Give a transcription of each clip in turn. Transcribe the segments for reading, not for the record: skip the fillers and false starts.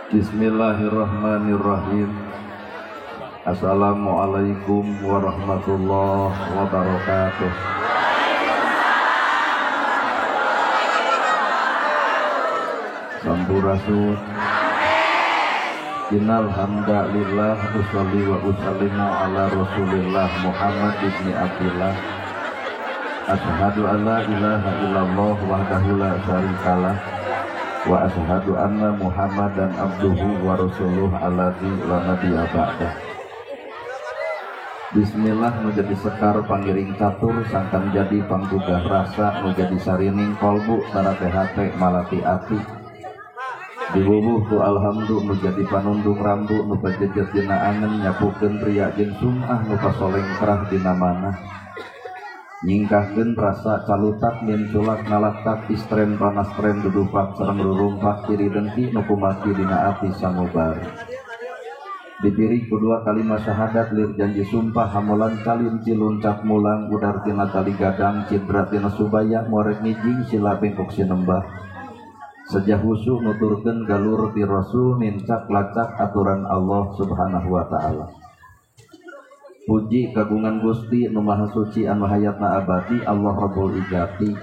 Bismillahirrahmanirrahim. Assalamualaikum warahmatullahi wabarakatuh. Sampurasun. Innal hamdalillah usolli wa usallimu ala Rasulillah Muhammad ibni Abdillah. Asyhadu an la ilaha illallah wahdahu la syarikalah wa asyhadu anna Muhammadan abduhu wa rasuluh alladzi la nabiyya ba'dah. Bismillah nu jadi sekar pangiring catur sangkan jadi panggugah rasa nu jadi sarining kolbu tarate hate malati ati. Diwuwuh ku alhamdu nu jadi panundung rambu nu pajejet dina angen nyapukeun ria jeung sum'ah nu pasoleng krah dina manah. Nyingkahkeun rasa calutak minculak ngalaktak istren panastren dudupak sareng rurumpak kiri dengki nu kumaki dina ati samubar. Dipiri kedua kalimat syahadat lir janji sumpah hamulan calin ciluncat mulang udar tina tali gadang cidra tina subaya morek ngijing sila bengkok sinembah. Sejah husu nuturkeun galur ti rasul nincak lacak aturan Allah subhanahu wa ta'ala. Puji kagungan Gusti nu Maha Suci anu hayatna abadi Allah Rabbul Izzati.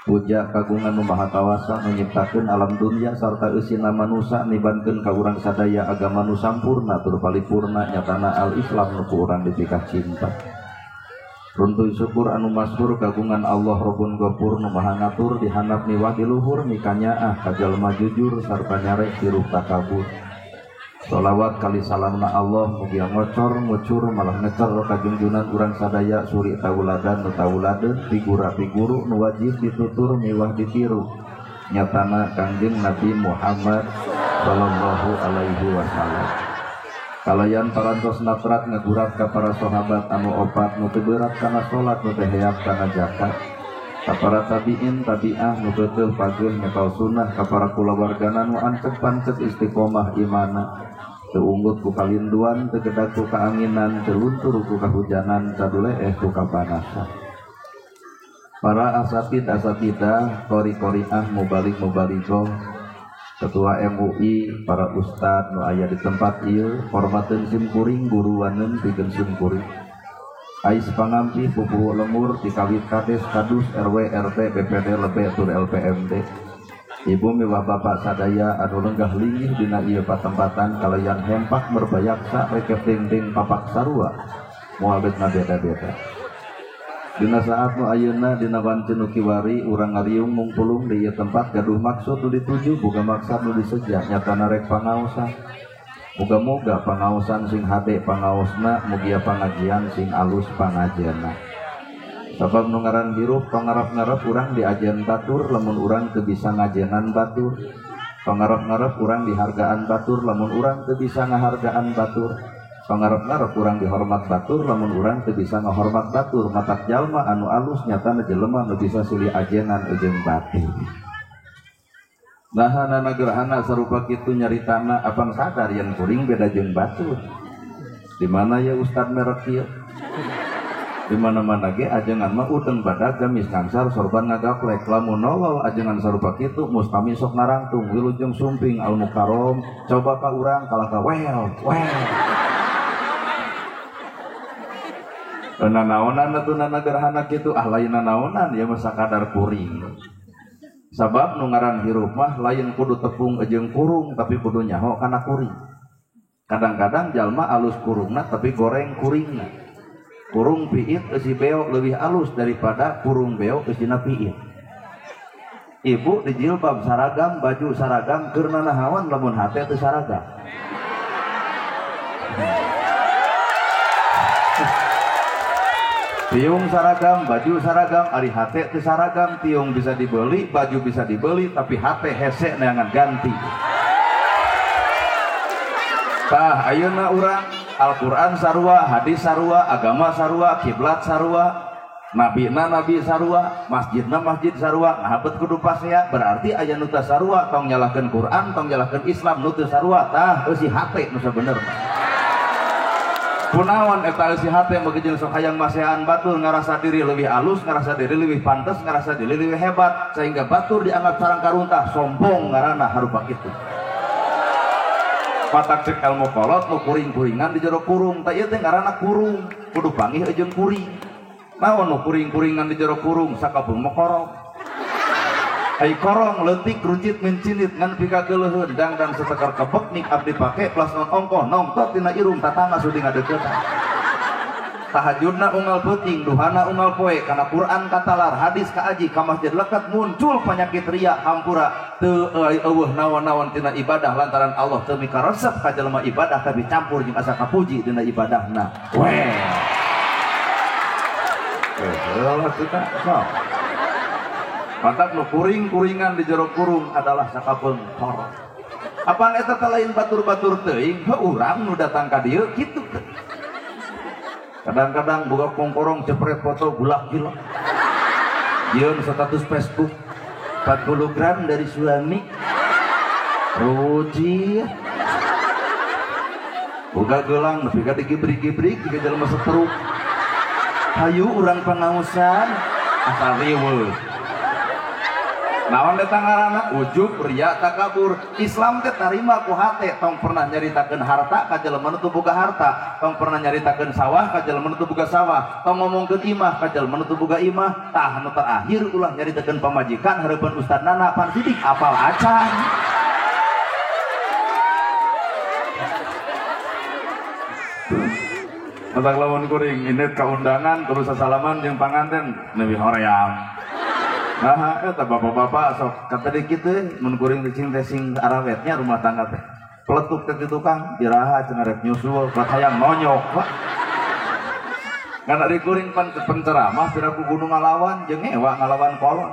Puja kagungan nu Maha Kawasa nu nyiptakeun alam dunya sarta eusina manusa nibankeun ka urang sadaya agama nu sampurna tur paripurna nyatana al-Islam nu ku urang dipikah cinta. Runtuy syukur anu masyhur kagungan Allah Rabbun Ghafur nu Maha Ngatur dihandap miwah di luhur mikanyaah ka jalma jujur sarta nyarek hirup takabur. Sholawat kali salamna Allah mugia ngocor ngucur malah ngecer kajungjunan urang sadaya suri tauladan nu tauladeun figura figuru nu wajib ditutur miwah ditiru nyatana Kangjeng Nabi Muhammad sallallahu alaihi wasallam. Kalayan parantos natrat ngagurat ka para sahabat anu opat nu teu berat kana salat nu teu heap kana zakat ka para tabiin tabiah nu teuteul pageuh nyekal sunnah ka para kulawargana nu ancep pancet istiqomah imana teu unggut ku kalinduan teu gedag ku kaanginan teu luntur ku kahujanan saduleeh ku kapanasan. Para asatid asatidah qori-qoriah mubalik mubalighah ketua MUI para ustad nu aya di tempat ieu hormateun sim kuring guruaneun pikeun sim kuring. Ais pangampi pupuhu lemur dikawit kades kadus RW RT BPD lebe tur LPMD. Ibu miwah bapak sadaya anu lenggah linggih dina ieu patempatan kalayan hempak merbayaksa rekep dingding papak sarua moal betna beda-beda. Dina saat nu ayeuna dina wanci nu kiwari urang ngariung mungpulung di ieu tempat gaduh maksud nu dituju boga maksad nu diseja nyatana rek pangaosan. Moga-moga pangaosan sing hade pangaosna mugia pangajian sing alus pangajianna. Sabab nu ngaran hirup pangarap-ngarap urang diajen batur lamun urang teu bisa ngajenan batur. Pangarap-ngarap urang dihargaan batur lamun urang teu bisa ngahargaan batur. Pangarap-ngarap urang dihormat batur lamun urang teu bisa ngahormat batur. Matak jalma anu alus nyatana jelema nu bisa silih ajenan jeung batur. Nahanana gerhana sarupa kitu nyaritana apang sadar yang kuring beda jeung batur. Di mana ya ustad merek ieu? Di mana-mana ge ajengan mah udeng badag gamis ngangsar sorban ngagaplek lamun nolol ajengan sarupa kitu mustami sok narangtung wilujeng sumping al mukarrom coba ka urang kalah ka wel wel. Nanaonan atuh nana gerhana kitu, ah lain nanaonan ya mah sakadar kuring. Sabab nu ngaran hirup mah lain kudu tepung jeung kurung tapi kudu nyaho kana kuring. Kadang-kadang jalma alus kurungna tapi goreng kuringna. Kurung piit eusi beo leuwih alus daripada kurung beo eusina piit. Ibu dijilbab saragam, baju saragam keur nanahawan lamun hate teu saragam. Tiung saragam, baju saragam, ari hate teu saragam, tiung bisa dibeli, baju bisa dibeli, tapi hate hese neangan ganti. Tah ayeuna urang Al-Qur'an sarua, hadis sarua, agama sarua, kiblat sarua, nabina nabi sarua, masjidna masjid sarua, nah bet kudu pasea, berarti aya nu teu sarua, tong nyalahkeun Quran, tong nyalahkeun Islam, nu teu sarua, tah eusi hate nu sabenerna. Kunaon eta eusi hate bagi jeung sok hayang maseaan batur ngarasa diri leuwih alus, ngarasa diri leuwih pantes, ngarasa diri leuwih hebat, sehingga batur dianggap sarang karuntah, sombong ngaranna harupa kitu. Patak cek ilmu kolot nu kuring-kuringan di jero kurung, tah ieu teh ngaranna kurung, kudu panggih jeung kuring. Naon nu kuring-kuringan di jero kurung sakabeung mah korong. Ai korong leutik rucit mencinit ngan pikageuleuheun dangdan setekar kebek nik abdi pake plas non ongkoh nongtot tina irung tatangga sudi ngadeuketan. Tahajudna unggal peuting, duhana unggal poe, kana Quran katalar, hadis kaaji, ka masjid leket muncul penyakit riya hampura teu eueuh naon-naon tina ibadah lantaran Allah teu mikaresep ka jelema ibadah tapi campur jeung asa kapuji dina ibadahna. Weh. Heuh kita sok. Matak nu kuring-kuringan di jero kurung adalah sakabeung korong. Apaan eta teh lain batur-batur teuing, heuh urang nu datang ka dieu kitu. Kadang-kadang buka kongkorong cepret foto gulak gila. Jieun status Facebook 40 gram dari suami. Ruji. Buka gelang nepi ka digibrik-gibrik jiga jelema setruk. Hayu urang pangausan asal riweuh. Naon eta ngaranna? Ujub, riya, takabur. Islam teh tarima ku hate, tong pernah nyaritakeun harta ka jelema nu teu boga harta, tong pernah nyaritakeun sawah ka jelema nu teu boga sawah, tong ngomongkeun imah ka jelema nu teu boga imah. Tah nu terakhir ulah nyaritakeun pamajikan hareupeun ustad nana pan sidik apal acan. Matak lamun kuring inet ka undangan terus sasalaman jeung panganten leuwih hoream. Nah, eta bapak-bapak sok kata di kitu mun kuring teh cing teh sing arawetnya rumah tangga teh. Peletuk teh di tukang iraha cenah rek nyusul bat hayang nonyok, Pak. Ngan ari kuring pan penceramah piraku gunung ngalawan jeung ngewa ngalawan kolon.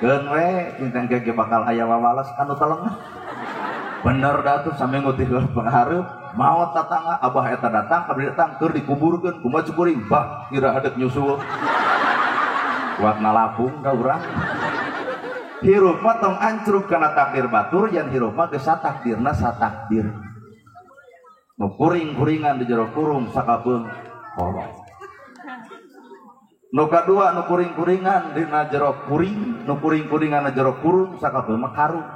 Keun we cing teh ge bakal aya wawales anu telengah. Bener da tuh sampe ngutih penghareup maot tatangga abah eta datang abdi datang keur dikuburkeun kumaha kuring bah iraha dek nyusul. Kuat nalapung ka urang. Hirup mah tong ancrub kana takdir batur, yang hirup mah geus satakdirna satakdir. Nu kuring-kuringan di jero kurung sakabeung kolot. Nu kadua nu kuring-kuringan dina jero kuring, nu kuring-kuringan di jero kurung sakabeung mah karung.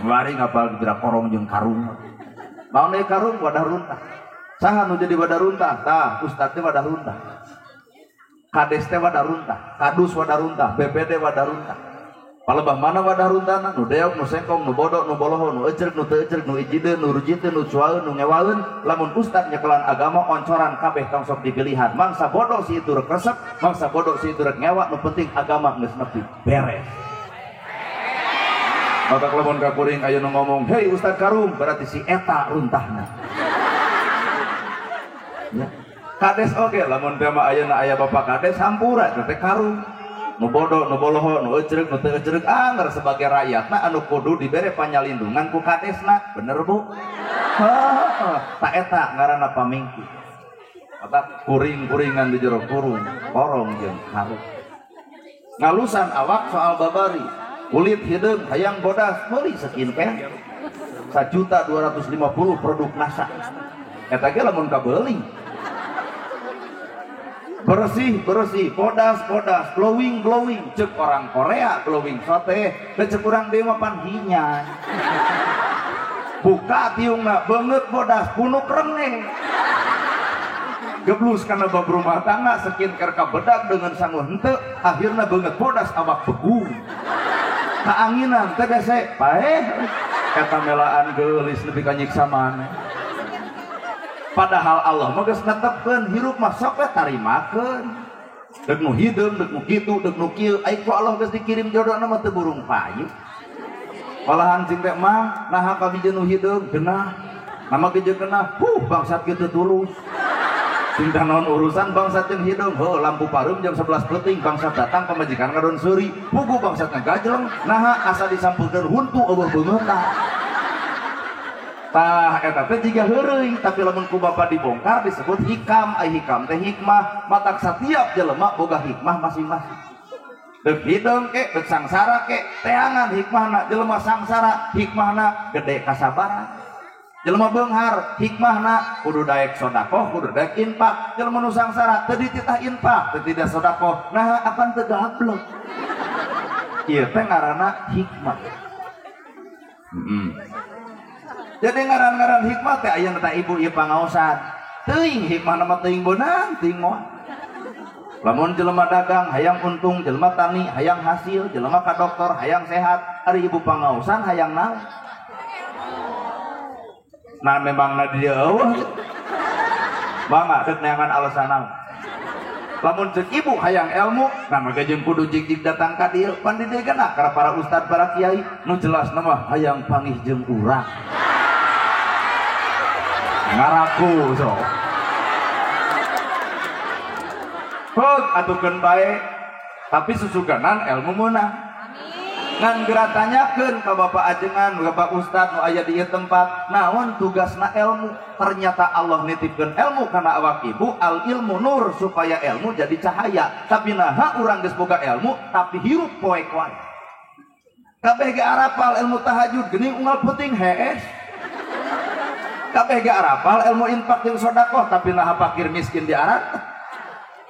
Bari ngapal dibira korong jeung karung. Naon deui karung wadah runtah. Saha nu jadi wadah runtah? Tah, ustad teh wadah runtah. Kades teh wadah runtah, kadus wadah runtah, BPD wadah runtah. Palebah mana wadah runtahna? Nu deok, nu sengkong, nu bodoh, nu boloho, nu ecrek, nu teu ecrek, nu ijideun, nu rujiteun, nu cuaeun, nu ngewaeun. Lamun ustad nyekelan agama oncoran kabeh tong sok dipilihan. Mangsa bodoh si itu rek resep, mangsa bodoh si itu rek ngewa, nu penting agama geus nepi. Beres. Matak lamun ka kuring aya nu ngomong, "Hei ustad karung," berarti si eta runtahna. Ya. Kades oge lamun teh mah ayeuna aya bapak kades hampura teh karung. Nu bodoh, nu boloho, nu ecrek, nu teu ecrek angger sebagai rakyatna anu kudu dibere panyalindungan ku kadesna. Bener Bu? Heeh, ta eta ngaranna pamingki. Mata kuring-kuringan di jero kurung, korong jeung karung. Ngalusan awak soal babari, kulit hideung hayang bodas meuli skincare. 1.250.000 produk NASA. Eta ge lamun kabeuli. Bersih bersih, bodas bodas, glowing glowing, cek orang Korea glowing sote, cek urang deui mah pan hinya. Buka tiungna beungeut bodas, punuk rengeng. Geblus karena bab rumah tangga skincare kabedak dengan sangu henteu akhirna beungeut bodas awak begung. Kaanginan teh bese paeh eta melaan geulis nepi ka nyiksa maneh. Padahal Allah mah geus netepkeun hirup mah sok we tarimakeun. Deuk nu hideung, deuk nu kitu, deuk nu kieu, ai ku Allah geus dikirim jodohna mah teu burung payu. Malahan cing teh mah naha ka nu hideung genah. Nama ge genah, huh bangsat kitu tulus. Cinta non urusan bangsat jeung hideung, heuh lampu pareum jam 11 peuting bangsat datang pamajikan ngadon seuri, pugu bangsat ngagajleng, naha asa disampeukeun huntu eueuh beungeutna. Tah eta teh jiga heureuy, tapi lamun ku bapa dibongkar disebut hikam, ai hikam teh hikmah, matak satiap jelema boga hikmah masing-masing. Deuk hideung ke, deuk sangsara ke, teangan hikmahna jelema sangsara, hikmahna gede kasabaran. Jelema beunghar hikmahna kudu daek sodakoh, kudu daek infak. Jelema nu sangsara teu dititah infak, teu tidak sodakoh, naha apan teu gablek. Ieu teh ngaranna hikmah. Jadi ngaran-ngaran hikmah teh aya teh ibu ieu pangaosan. Teuing hikmahna mah teuing beunang, teuing moal. Lamun jelema dagang hayang untung, jelema tani hayang hasil, jelema ka dokter hayang sehat, ari ibu pangaosan hayang naon? Nah memang na dia eueuh gitu. Bangga deuk neangan alasan naon. Lamun ceuk ibu hayang ilmu, nah maka jeung kudu jig-jig datang ka dieu, pan di dieu kana para ustad, para kiai nu jelasna mah hayang pangih jeung urang. Ngaraku sok. Heug atukeun bae, tapi susuganan ilmu meunang. Ngan geura tanyakeun ka bapak ajengan, bapak ustad nu aya di ieu tempat, naon tugasna ilmu? Ternyata Allah nitipkeun ilmu kana awak ibu, al ilmu nur supaya ilmu jadi cahaya. Tapi naha urang geus boga ilmu tapi hirup poek wae. Kabeh ge arapal ilmu tahajud geuning unggal peuting hees. Kabeh ge arapal ilmu infak jeung sedekah tapi naha fakir miskin di arat.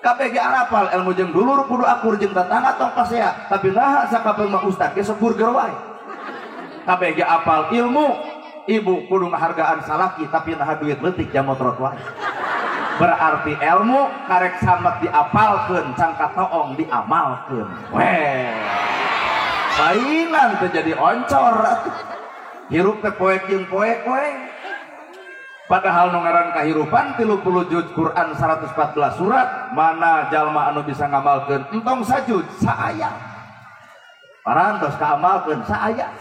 Kabeh ge arapal ilmu jeung dulur kudu akur jeung tetangga tong pasea tapi naha sakapeung mah ustad ge sok burger wae. Kabeh ge apal ilmu ibu kudu ngahargaan salaki tapi naha duit leutik jamotrot wae. Berarti ilmu karek samet diapalkeun can katoong diamalkeun. Weh. Saingan teh jadi oncor atuh. Hirup teh poek jeung poek we. Padahal nu ngaran kahirupan 30 juz Quran 114 surat mana jalma anu bisa ngamalkeun entong sajud saaya. Parantos kaamalkeun saaya.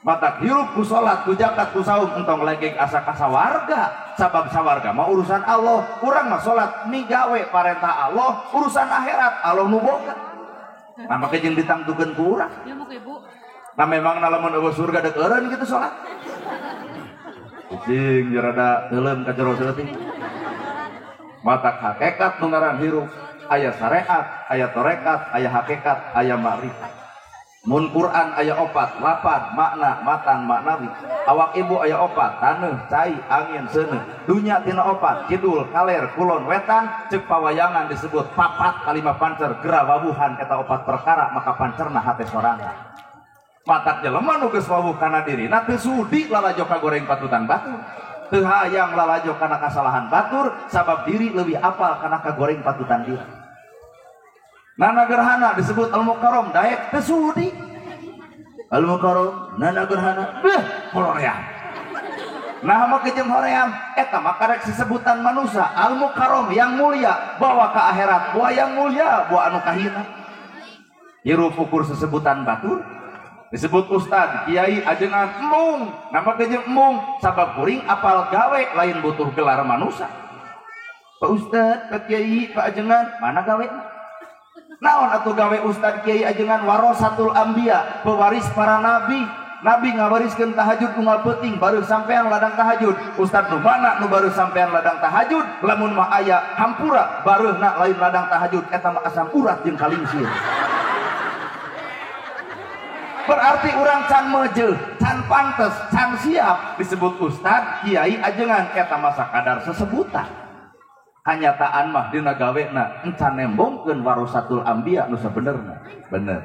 Matak hirup ku salat, ku zakat, ku saum entong legeg asa ka sawarga, sabab sawarga mah urusan Allah. Urang mah salat migawe parentah Allah, urusan akhirat Allah nu boga. Nah make jeung ditangtukeun ku urang. Nah memang lamun eueuh surga deuk eureun kitu salat. Cing rada teuleum ka jero saeutik. Matak hakikat nu ngaran hirup aya syariat, aya tarekat, aya hakikat, aya makrifat. Mun Quran aya opat, lapan makna, matan maknawi. Awak ibu aya opat, taneuh, cai, angin, seuneuh. Dunya tina opat, kidul, kaler, kulon, wetan, ceuk pawayangan disebut papat kalima pancer, gera wawuhan eta opat perkara maka pancerna hate sorangan. Matak jelema nu geus wawuh kana dirina teu sudi lalajo kagoreng patutan batur. Teu hayang lalajo kana kasalahan batur sabab diri leuwih apal kana kagoreng patutan diri. Nana gerhana disebut al-mukarram daek teu sudi. Al-mukarram nana gerhana beuh hoream. Nah mah jeung hoream eta mah karek sesebutan manusia al-mukarram yang mulia bawa ka akhirat buah yang mulia buah anu kahina. Hirup ukur sesebutan batur. Disebut ustad, kiai, ajengan, embung. Nama kejem embung, sabab kuring apal gawe lain butuh gelar manusia. Pak ustad, pak kiai, pak ajengan, mana gawe? Naon atuh gawe ustad, kiai, ajengan warasatul anbiya, pewaris para nabi. Nabi ngawariskeun tahajud unggal peuting baru sampean ladang tahajud. Ustad nu mana nu baru sampean ladang tahajud, lamun mah aya hampura bareuhna lain ladang tahajud eta mah asam urat jeung kalingsir. Berarti orang can mejeuh, can pantes, can siap disebut ustad, kiai, ajengan eta masa kadar sesebutan. Kanyataan mah dina gawena encan nembongkeun warasatul anbiya nu sabenerna. Bener.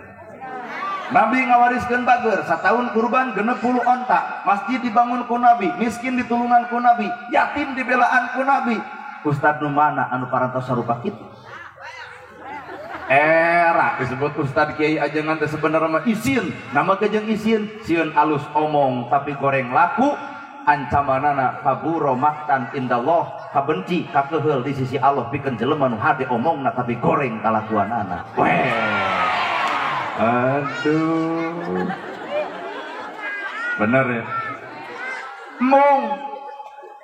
Nabi ngawariskeun bager, sataun kurban 60 onta, masjid dibangun ku Nabi, miskin ditulungan ku Nabi, yatim dibelaan ku Nabi. Ustad nu mana anu parantos sarupa kitu? Era disebut ustad kiai ajengan teh sebenarnya mah isin, nama ge jeung isin, sieun alus omong tapi goreng laku, ancamanana kaburo maktan indallah, kabenci kakeheul di sisi Allah pikeun jelema nu hade omongna tapi goreng kalakuanana. Weh. Aduh. Bener ya. Mung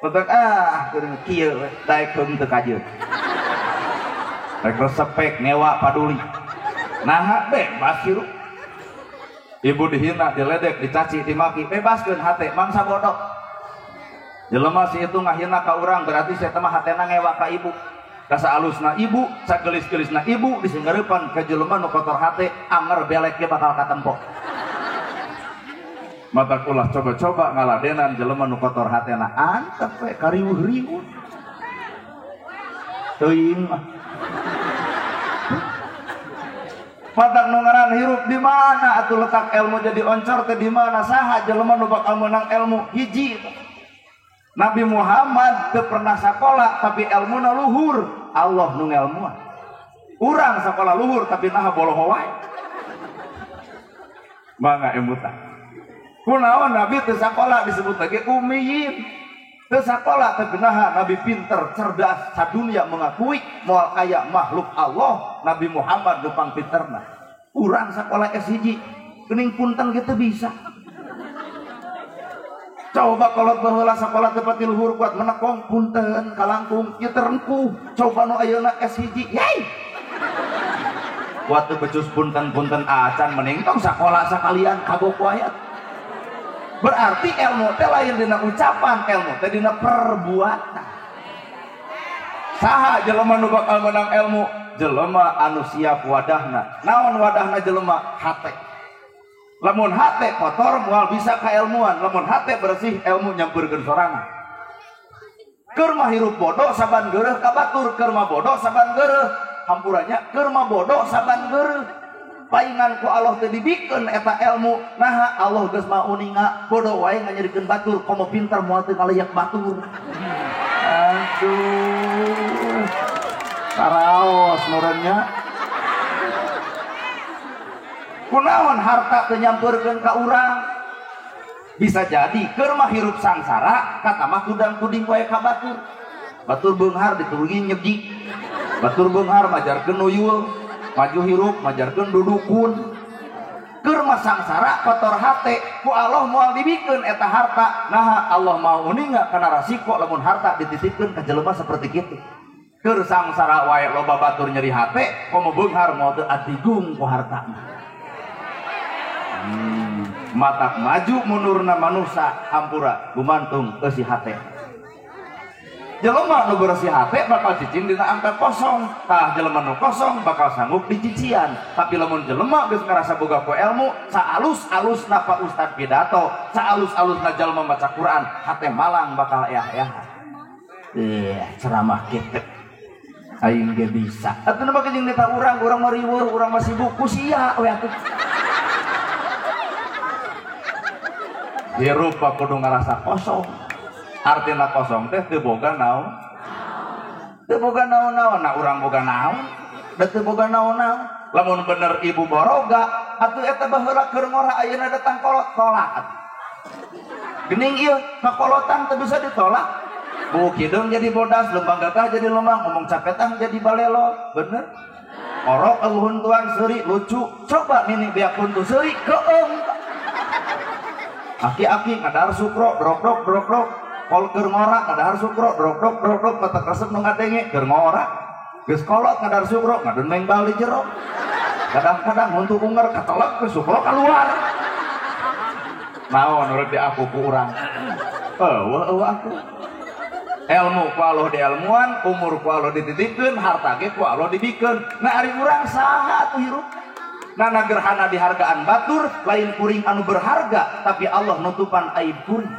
petek ah kuring kieu we daek heung teu kajeun. Rek resepek ngewa paduli. Naha bebas hirup. Ibu dihina, diledek, dicaci, dimaki, bebaskeun hate mangsa bodoh. Jelema si itu ngahina ka urang berarti si eta mah hatena ngewa ka ibu. Kasa alusna ibu, sagelis-gelisna ibu disinggareupan ka jelema nu kotor hate, anger belek ge bakal katempo. Mata ulah coba-coba ngaladenan jelema nu kotor hatena antep we kariweuh-riweuh. Teuing mah. Patak nu ngaran hirup di mana atuh letak ilmu jadi oncor teh di mana saha jelema nu bakal meunang ilmu hiji. Nabi Muhammad teu pernah sakola tapi ilmuna luhur, Allah nu ngelmuan. Urang sakola luhur tapi naha boloho wae. Mangga emutan. Kunaon Nabi teu sakola disebut lagi ummiyin. Teu sakola tapi naha Nabi pinter, cerdas, sadunia mengakui moal aya makhluk Allah, Nabi Muhammad nu pangpinterna. Urang sakola S1 geuning punten kitu bisa. Coba kolot baheula sakola teu pati luhur kuat menekong punten kalangkung ieu teh rengkuh. Coba nu ayeuna S1 yai. Kuat teu becus punten-punten acan mending tong sakola sakalian kagok wae. Berarti ilmu teh lain dina ucapan, ilmu teh dina perbuatan. Saha jelema nu bakal menang ilmu? Jelema anu siap wadahna. Naon wadahna jelema? Hate. Lamun hate kotor moal bisa kailmuan, lamun hate bersih ilmu nyampeurkeun sorangan. Keur mah hirup bodoh saban geureuh ka batur, keur mah bodoh saban geureuh, hampurannya keur mah bodoh saban geureuh. Paingan ku Allah teh dibikeun eta ilmu, naha Allah geus maha uninga, bodoh wae nganyerikeun batur, komo pinter moal teu ngaleyak batur. Aduh. Karaos meureunnya. Kunaon harta teu nyampeurkeun ka urang? Bisa jadi keur mah hirup sangsara, kata mah kudang-kuding wae ka batur. Batur beunghar ditulungi nyegi. Batur beunghar majarkeun nuyul, maju hirup majarkeun dudukun. Keur mah sangsara kotor hate, ku Allah moal dibikeun eta harta. Naha Allah mau uninga kana rasiko lamun harta dititipkeun ka jelema saperti kitu. Keur sangsara wae loba batur nyeri hate, komo beunghar moal teu atigung ku hartana. Matak maju mundurna manusa hampura gumantung eusi hate. Jelema nu bersih hate bakal cicing dina angka kosong. Tah jelema nu kosong bakal sanggup dicician. Tapi lamun jelema geus ngarasa boga ku ilmu, saalus-alusna Pak Ustad pidato, saalus-alusna jelema maca Quran, hate malang bakal eah-eahan. Ceramah kitu. Aing ge bisa. Atuh nu bagi jeung nita urang, urang mah riweuh, urang mah sibuk ku sia we atuh. Hirup kudu ngarasa kosong. Artina kosong teh teu boga naon? Teu boga naon-naon, nah urang boga naon? Da teu boga naon-naon. Lamun bener ibu boroga, atuh eta baheula keur ngora ayeuna datang kolot tolak. Geuning ieu kakolotan teu bisa ditolak. Buuk hideung jadi bodas, lembang gagah jadi lemang, ngomong capetang jadi balelo, bener? Orok euhuntuan seuri lucu, coba nini beak huntu seuri keung. Aki-aki ngadahar sukro, drok-drok, drok-drok. Kol keur ngora ngadahar sukro, drok-drok, drok-drok, matak resep nu ngadenge keur ngora. Geus kolot ngadahar sukro, ngadun mengbal di jero. Kadang-kadang huntu unger katelek ke sukro keluar. Naon urang diaku ku urang. Eueuh eueuh aku. Ilmu ku Allah dielmuan, umur ku Allah dititipkeun, harta ge ku Allah dibikeun. Nah ari urang saha atuh hirup? Nana gerhana dihargaan batur, lain kuring anu berharga, tapi Allah nutupan aib kuring.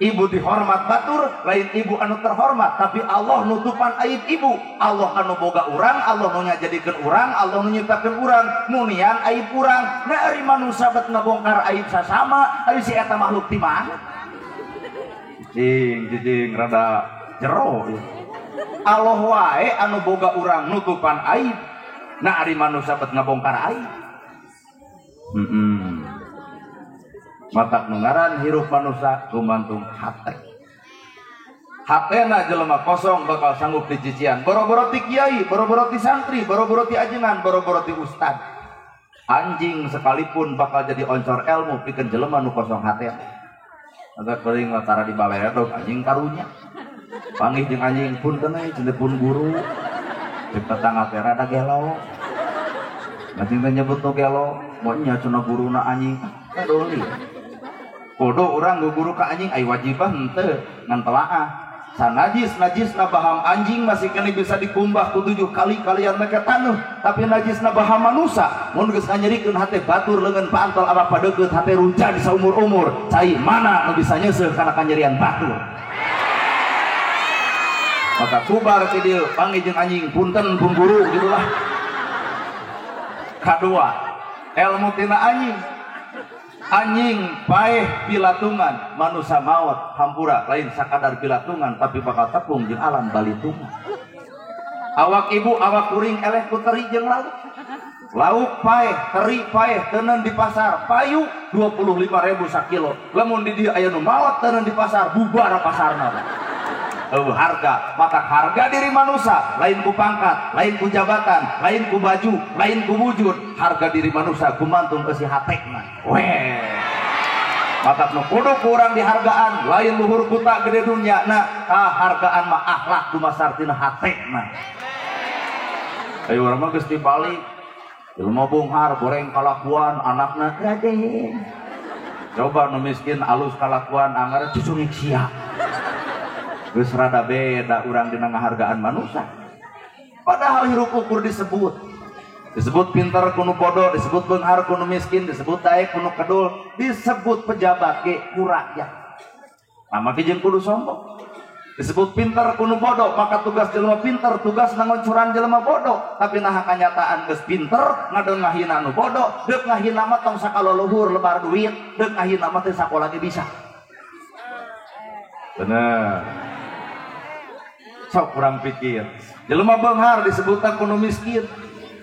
Ibu dihormat batur, lain ibu anu terhormat, tapi Allah nutupan aib ibu. Allah anu boga urang, Allah nu nyajadikeun urang, Allah nu nyiptakeun urang, munian aib urang. Nah ari manusia bet ngabongkar aib sasama, ari si eta makhluk ti mana? Cicing, cicing rada jero ya. Allah wae anu boga urang nutupan aib. Nah ari manusia bet ngabongkar aib. Matak nu ngaran hirup manusia gumantung hate. Hatena jelema kosong bakal sanggup dicician. Boro-boro ti kiai, boro-boro ti santri, boro-boro ti ajengan, boro-boro ti ustad. Anjing sekalipun bakal jadi oncor ilmu pikeun jelema nu kosong hatena. Agak keuring latara di baledog anjing karunya. Panggih jeung anjing punten euy cenah pun guru. Cek tetangga teh rada gelo. Anjing teh nyebut nu gelo, moal nya cenah guruna anjing. Kadoli. Kudu urang guru ka anjing ai wajibah henteu ngan telaah. Sanajis najisna baham anjing masih kena bisa dikumbah ku 7 kali kalian make taneuh, tapi najisna baham manusa mun geus nganyerikeun hate batur leungeun paantol apa padeukeut hate runca di saumur-umur cai mana nu bisa nyeuseuh kana kanyerian batur. Maka kubar ti dieu panggih jeung anjing punten pun guru gitulah. Kadua, ilmu tina anjing. Anjing paeh pilatungan, manusia maot hampura lain sakadar pilatungan tapi bakal tepung jeung alam balitungan. Awak ibu awak kuring eleh ku teri jeung lauk. Lauk paeh, teri paeh teuneun di pasar payu 25.000 sakilo. Lamun di dieu aya nu maot teuneun di pasar bubar pasarna. Harga, maka harga diri manusia lain ku pangkat, lain ku jabatan, lain ku baju, lain ku wujud. Harga diri manusia gumantung eusi hatekna. Weh. Matak nu kudu kurang dihargaan, lain luhur kuta gede dunya na, kahargaan mah akhlak dumasar tina hatekna. Ayo urang mah geus dibalik. Jelema beunghar goreng kalakuan anakna raden. Coba nu miskin alus kalakuan anggar cucungik sia. Geus rada beda urang dina ngahargaan manusia. Padahal hirup ukur disebut. Disebut pintar kuno bodoh, disebut beunghar kuno miskin, disebut daek kuno kedul, disebut pejabat ge ku rakyat. Mama ge jeung kudu sombong. Disebut pintar kuno bodoh, maka tugas jelema pintar, tugas nangoncuran jelema bodoh. Tapi naha kanyataan geus pinter, ngadeung ngahina nu bodoh, deuk ngahina mah tong sakaloluhur lebar duit, deuk ngahina mah teu sakola ge bisa. Bener. Sok kurang pikir. Jelema beunghar disebutna kuno miskin.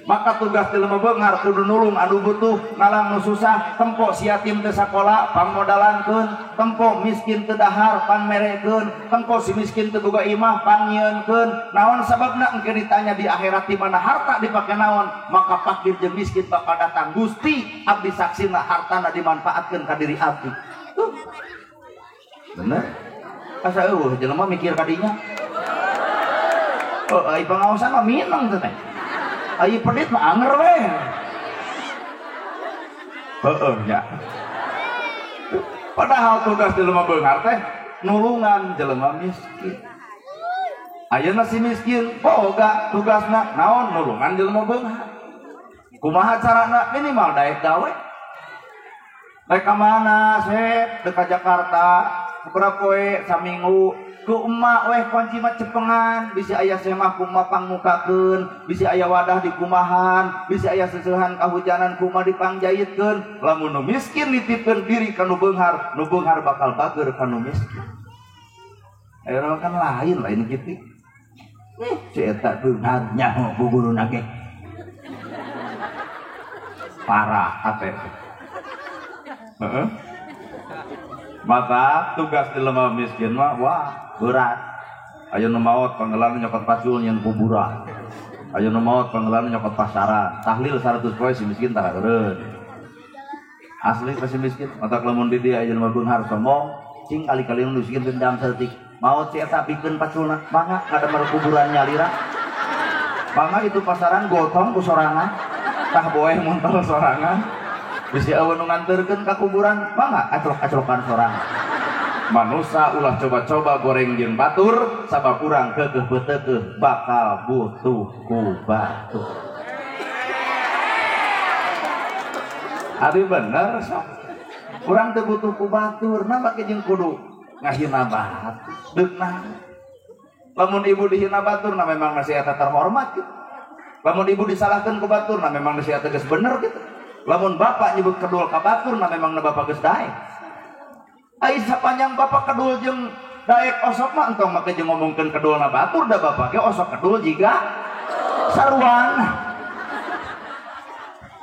Maka tugas jelema beunghar kudu nulung anu butuh, ngalang nu susah, tempo si yatim teu sakola pangmodalankeun, tempo miskin teu dahar pangmerekeun, tempo si miskin teu boga imah pangnyieunkeun. Naon sababna engke ditanya di akhirat di mana harta dipake naon, maka fakir jeung miskin bakal datang, Gusti abdi saksina hartana dimanfaatkeun ka diri abdi. Tuh. Bener? Asa eueuh jelema mikir ka dinya. Oh, ai pangaosan mah mineng teh teh. Ai pedit mah anger we. Heeh nya. Padahal tugas jelema beunghar teh nulungan jelema miskin. Ayeuna si miskin boga tugasna naon nulungan jelema beunghar. Kumaha carana minimal daek gawe. Rek ka mana sep deuk ka Jakarta sabaraha poe saminggu ku emak weh kunci mah cepengan bisi aya semah kumaha pangmukakeun bisi aya wadah dikumahan bisi aya seseuhan kahujanan kumaha dipangjaitkeun. Lamun nu miskin nitipkeun diri ka nu beunghar, nu beunghar bakal bager ka nu miskin. Ayeuna kan lain lain kitu. Si eta beunghar nyaho ku guruna ge. Parah hate. Heeh. Maka tugas jelema miskin mah wah berat. Ayo nu maot panggelan nyokot pacul nyeun kuburan. Ayo nu maot panggelan nyokot pasaran. Tahlil 100 poe si miskin tara eureun. Asli ka si miskin, matak lamun di dieu aya jelema beunghar sombong, cing kali-kali nu miskin dendam saeutik. Maot si eta pikeun paculna, mangga ngadamel kuburan nyalira. Mangga itu pasaran gotong ku sorangan. Tah boeh muntel sorangan. Bisi eueuh nu nganterkeun ka kuburan, mangga aclok-aclokan sorangan. Manusa ulah coba-coba goreng jeung batur, sabab urang keukeuh beuteukeuh bakal butuh ku batur. Ari bener sok. Urang teu butuh ku batur, nah make jeung kudu ngahina batur. Deuk naon? Lamun ibu dihina batur, nah memang nasi eta terhormat gitu. Lamun ibu disalahkeun ku batur, nah memang nasi eta geus bener gitu. Lamun bapak nyebut kedul ka batur, nah memang na bapak geus daek. Ai sapanjang bapak kedul jeung Daek osok mah entong make jeung ngomongkeun kedulna batur da bapak ge osok kedul jiga saruan.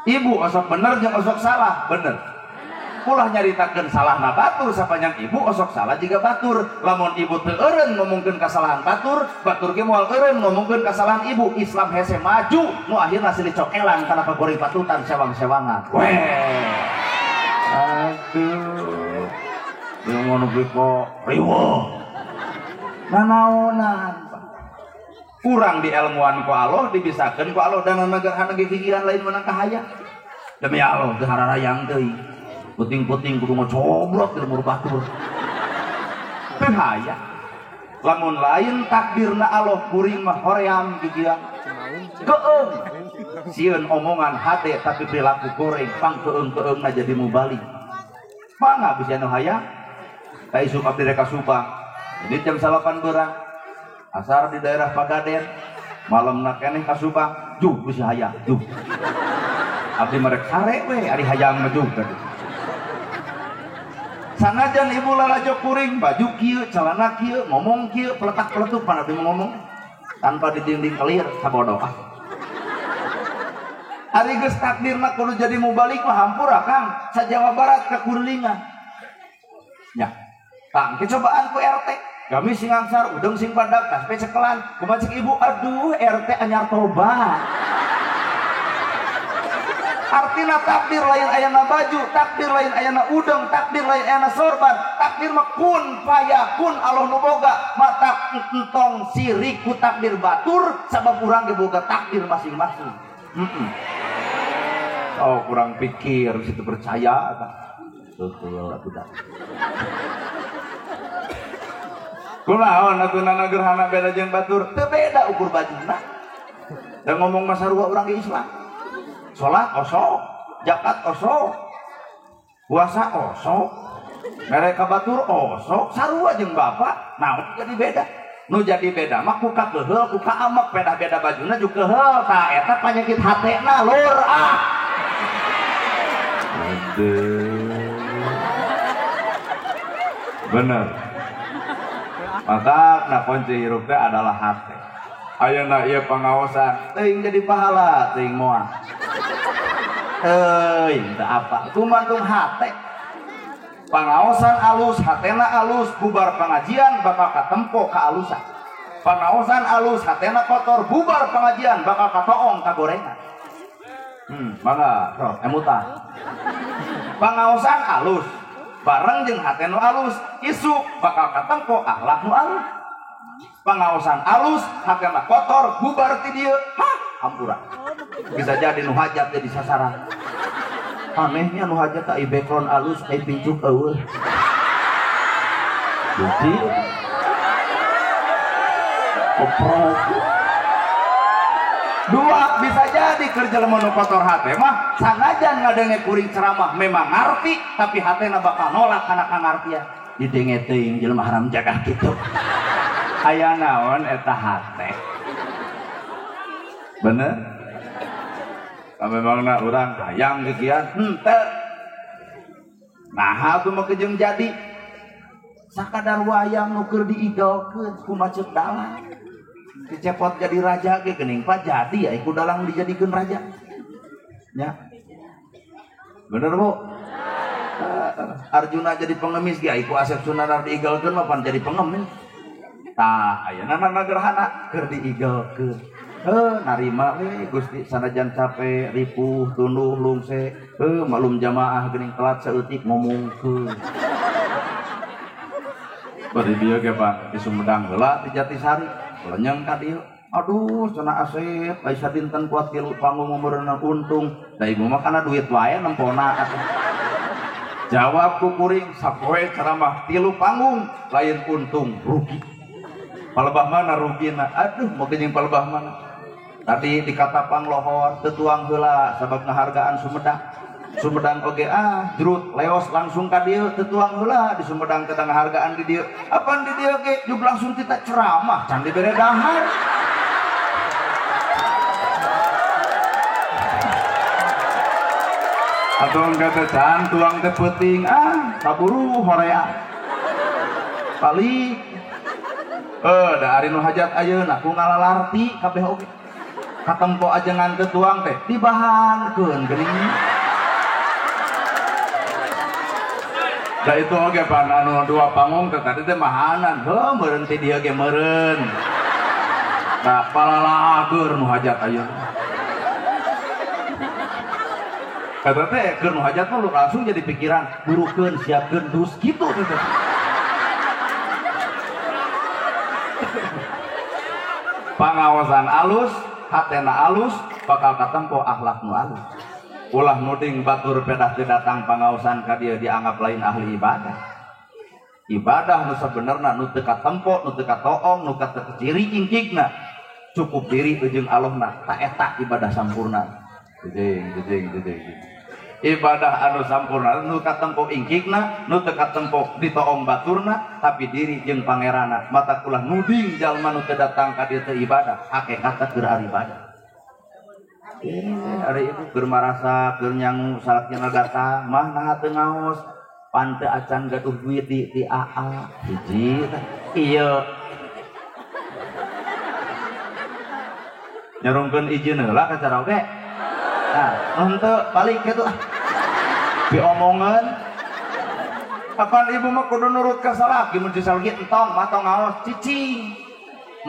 Ibu osok bener jeung osok salah, bener. Ulah nyaritakeun salahna batur sapanjang ibu osok salah jiga batur. Lamun ibu teu eureun ngomongkeun kasalahan batur, batur ge moal eureun ngomongkeun kasalahan ibu. Islam hese maju, nu akhirna silih cokelan kana pagoreng patutan sewang-sewangan. Weh. Aduh. Yang ngono kuwi kok riweuh. Nanaonan. Kurang di ilmuan ku Allah dibisakeun ku Allah dan negarana ge pikiran lain menang kahayang. Demi Allah teu hararayang teuing. Puting-puting kudu ngocobrot di lemur batur. Teu hayang. Lamun lain takdirna Allah kuring mah hoream gigian. Keung. Sieun omongan hate tapi perilaku goreng pang keung-keungna jadi mubalik. Mangga bisa nu hayang. Ka isuk abdi rek ka Subang. Jadi jam 8 beurang. Asar di daerah Pagaden, malamna keneh ka Subang, juh bisa hayang, juh. Abdi merek sare we ari hayang mah juh tadi. Sanajan ibu lalajo kuring, baju kieu, celana kieu, ngomong kieu, peletak-peletuk pan abdi ngomong tanpa didinding kelir sabodoh ah. Ari geus takdirna kudu jadi mubalik mah hampura Kang, sa Jawa Barat ka Kurlingan. Nya, tang cobaan ku RT. Kami sing angsar, udeng sing badak, taspe cekelan. Kumaha cek ibu, aduh RT anyar tobat. Artina takdir lain ayana baju, takdir lain ayana udeng, takdir lain ayana sorban, takdir mah kun payakun Allah nu boga, mata entong sirik ku takdir batur, sabab urang ge boga takdir masing-masing. Oh kurang pikir, situ percaya betul atuh dah. Kunaon atuh nana gerhana beda jeung batur? Teu beda ukur bajuna. Da ngomong mah sarua urang ge Islam. Salat osok, zakat osok, puasa osok, mere ka batur osok, sarua jeung bapak, naon jadi beda. Nu jadi beda mah ku kakeheul, ku kaamek, beda-beda bajuna jeung keheul, tah eta panyakit hatena lur ah. Aduh. Bener. Maka nah kunci hirup teh adalah hati. Ayeuna ieu pangaosan teuing jadi pahala teuing moal. Teuing teu apa. Gumantung hate. Pangaosan alus, hatena alus, bubar pengajian bakal katempo kaalusan. Pangaosan alus, hatena kotor, bubar pengajian bakal katoong kagorengan. Mangga, sok emutan. Pangaosan alus, bareng jeung hate nu alus, isuk bakal katempo akhlak nu alus. Pangaosan alus, hatena kotor, bubar ti dieu, hah, hampura. Bisa jadi nu hajat jadi sasaran. Anehnya nu hajat ai background alus, ai pincuk eueuh. Jadi koprok. Dua, bisa jadi kerja jelema nu kotor hate mah sanajan ngadenge kuring ceramah memang ngarti, tapi hatena bakal nolak kana kangartian. Didenge teuing jelema haram jaga kitu. Aya naon eta hate. Bener? Memangna urang hayang gegian henteu. Naha atuh mah kejeung jadi. Sakadar wayang nu keur diigalkeun ku macet dalang. Dicepot jadi raja ge geuning pak jadi ya ku dalang dijadikeun raja. Nya. Bener Bu? Arjuna jadi pengemis ge ku Asep Sunanar diigalkeun mah pan jadi pengemis. Tah ayeuna nana gerhana keur diigalkeun. Narima we Gusti sanajan capek, ripuh, tunduh, lungse, malum jamaah geuning telat saeutik ngomongkeun. Bari dieu ge Pak di Sumedang heula di Jatisari, lenyeng ka dieu. Aduh cenah Asep, aya sadinten kuat tilu panggung umurna untung. Da ibu mah kana duit wae nempona atuh. Jawab ku kuring sapoe ceramah tilu panggung lain untung rugi. Palebah mana rugina? Aduh moga jeung palebah mana. Tadi dikatapang lohor teu tuang heula sabab ngahargaan Sumedang. Sumedang oge ah jrut leos langsung ka dieu teu tuang heula di Sumedang teh ngahargaan di dieu. Apan di dieu ge jug langsung tita ceramah can dibere dahar. Atuh kata can tuang teh peuting ah kaburu horea. Balik. Da ari nu hajat ayeuna ku ngalalarti kabeh oge. Katempo ajengan teu tuang teh dibahankeun geuning. Da itu oge pan anu dua panggung teh tadi teh mahanan. Heuh meureun ti dieu ge meureun. Da palalaagur nu hajat ayeuna. Kata teh keur nu hajat mah langsung jadi pikiran burukeun siapkeun dus kitu teh. Pangawasan alus, hatena alus, bakal katempo akhlak nu alus. Ulah nuding batur pedah teu datang pangaosan ka dieu dianggap lain ahli ibadah. Ibadah nu sabenerna nu teu katempo, nu teu katoong, nu katekeciri ingkikna. Cukup diri jeung Allahna, ta eta ibadah sampurna. Jeng jeng jeng. Ibadah anu sampurna nu katempo ingkikna, nu teu katempo ditoong baturna, tapi diri jeung pangeranna. Mata ulah nuding jalma nu teu datang ka dieu teu ibadah, hakikatna keur ibadah. Ari ibu keur marasa keur nyangu salakina datang mah naha teu ngaos pan teu acan gaduh duit di AA hiji teh ieu nyarungkeun izin heula ka cara oge nah henteu balik kitu ah diomongeun kapan ibu mah kudu nurut ka salaki mun salaki entong mah tong ngaos cicing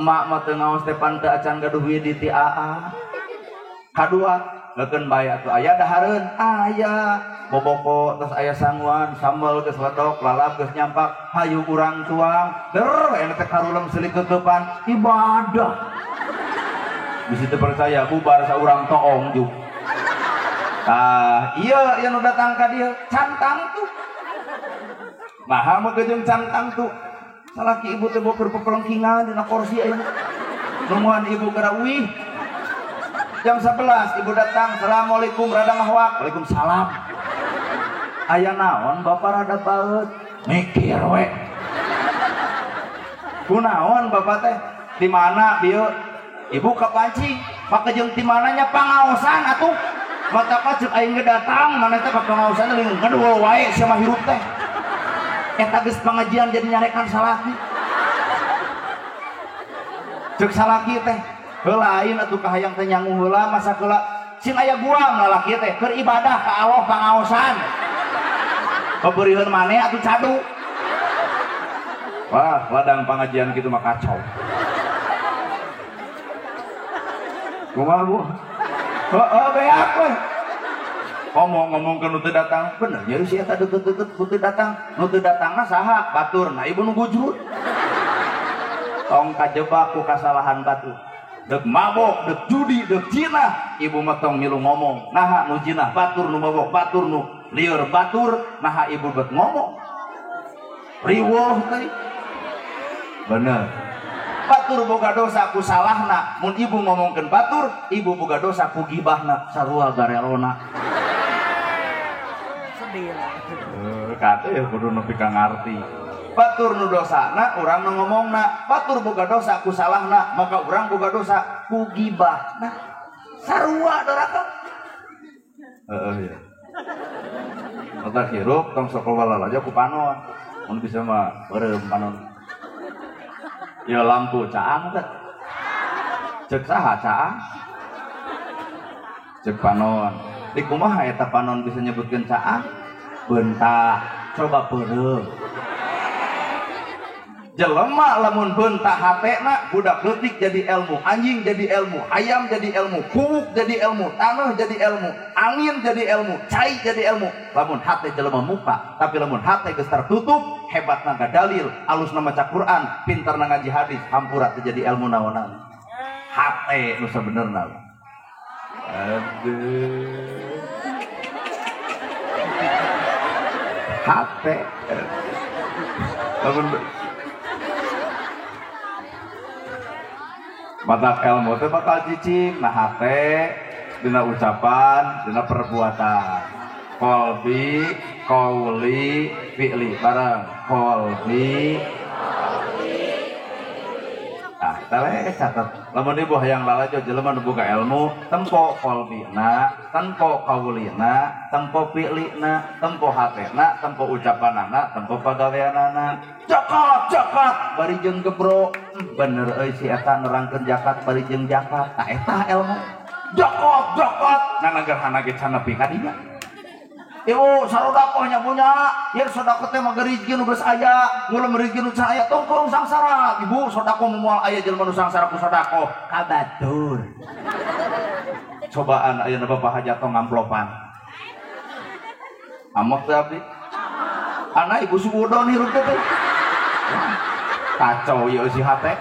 emak mah teu ngaos teh pan teu acan gaduh duit di AA. Kadua, leukeun bae atuh aya dahareun, aya boboko terus aya sanguan, sambal geus ledok, lalap geus nyampak, hayu urang tuang, der enak teh karulem seulik kekepan, ibadah. Bisi teu percaya bubar saurang toong juk. Tah, ieu nu datang ka dieu, cantang tuh. Maha mah jeung cantang tuh. Salaki ibu teh boker pepelengkingan dina kursi ayeuna. Nungguan ibu gara uih. Jam 11 ibu datang, assalamualaikum rada ngahwak, waalaikumsalam. Aya naon bapak rada baeut, mikir we. Kunaon bapak teh? Di mana bieu? Ibu kapancing, make jeung di mananya pangaosan atuh. Mata ceuk aing ge datang, mana teh ka pangaosan teh ngedul wae sia mah hirup teh. Eta geus pangajian jadi nyarekan salaki. Ceuk salaki teh lain atuh kahayang teh nyangu heula masa heula sing aya guam lalaki teh keur ibadah ka Allah pangaosan. Peberiheun maneh atuh cadu. Wah, ladang pangajian kitu mah kacau. Kumaha Bu? Heeh, beak we. Ngomong-ngomongkeun nu teu datang, bener nya si eta deukeut-deukeut nu teu datang, nu teu datangna saha? Batur. Nah ibu nu gujrut. Tong kajebak ku kasalahan batur. Dek mabok, dek judi, dek jinah, ibu mah tong milu ngomong. Naha nu jinah batur, nu mabok batur, nu lieur batur, naha ibu bet ngomong. Riweuh teh. Bener. Batur boga dosa ku salahna, mun ibu ngomongkeun batur, ibu boga dosa ku gibahna, sarua garelona. Sedih. Kate ya kudu nepi ka ngarti. Batur nu dosana urang nu ngomongna, batur boga dosa ku salahna, maka urang boga dosa ku gibahna. Sarua doraka. Heeh ya. Otak hirup tong sok aja ku panon. Mun bisa mah beureum panon. Ya lampu caang teh. Cek saha caang? Cek panon. Di kumaha eta panon bisa nyebutkeun caang? Beunta, coba beureum. Jelema lamun beunta hatena budak leutik jadi ilmu, anjing jadi ilmu, ayam jadi ilmu, kuuk jadi ilmu, tanah jadi ilmu, angin jadi ilmu, cai jadi ilmu. Lamun hate jelema muka, tapi lamun hate geus tertutup, hebatna dalil, alusna maca Quran, pintarna ngaji hadis, hampura teu jadi ilmu naonan. Hate nu sabenerna. Aduh. Hate. Lamun matak ilmu teh bakal cicing nah hate dina ucapan dina perbuatan qalbi qauli fi'li bareng qalbi. Nah Eta we catat. Lamun ibu hayang lalajo jelema nu boga ilmu, tempo qalbina, tempo kaulina, tempo fi'lina, tempo hatena, tempo ucapanana, tempo pagaweanana. Zakat, zakat bari jeung gebro. Bener euy si eta nerangkeun zakat bari jeung zakat. Tah eta ilmu. Zakat, zakat. Nanagerhana ge can nepi ka dinya. Ibu sarodakoh nya punya, yen sodakoh teh mah rezeki nu geus aya, ngulem rezeki nu can aya tongkong sangsara. Ibu sodakoh moal aya jelema nu sangsara ku sodakoh, ka batur. Cobaan ayeuna bapak hajat tong ngamplopan. Amok teh abdi. Anak ibu suudon hirup teh. Kacau ieu si hate.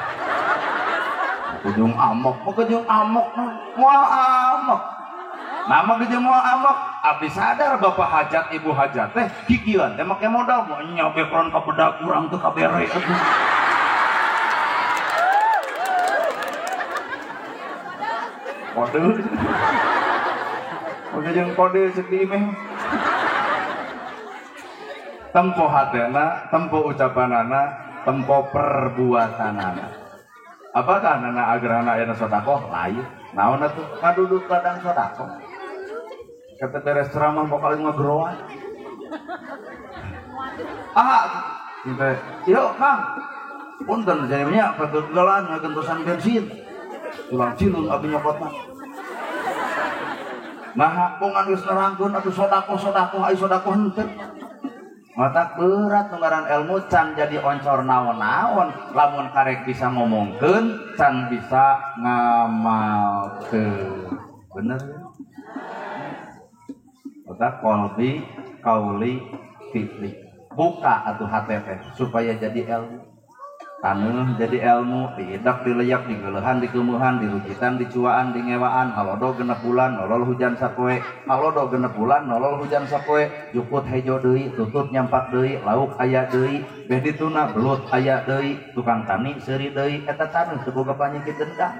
Ujung amok, ujung amok, moal amok. Nama gede moal amok, abdi sadar bapak hajat ibu hajat teh kikieuan teh make modal mau nyabekron ka bedak urang teu kabere atuh. Kode. Kode jeung kode cek di imeh. Tempo hatena, tempo ucapanana, tempo perbuatanana. Apakah nana agrana ayeuna sedekah? Lain. Naon atuh? Kaduduk ladang sedekah. Kata beres ceramah bakal ngegroan. Ah, gitu. Yuk Kang, punten jadinya kegagalan ngagentosan bensin. Tulang cilung abdi nyokotna. Nah, bongan geus nerangkeun atuh sedekah ai sedekah henteu. Matak berat nu ngaran ilmu can jadi oncor naon-naon, lamun karek bisa ngomongkeun can bisa ngamalkeun. Bener ya? Otak qalbi, kauli, fi'li. Buka atuh hate teh supaya jadi ilmu. Taneuh jadi ilmu, diidak, dileyak, digeuleuhan, dikeumeuhan, dirujitan, dicuaan, dingewaan, halodo genep bulan, nolol hujan sapoe, halodo genep bulan, nolol hujan sapoe, jukut hejo deui, tutut nyampak deui, lauk aya deui, beh dituna belut aya deui, tukang tani seuri deui, eta taneuh teu boga panyakit dendam.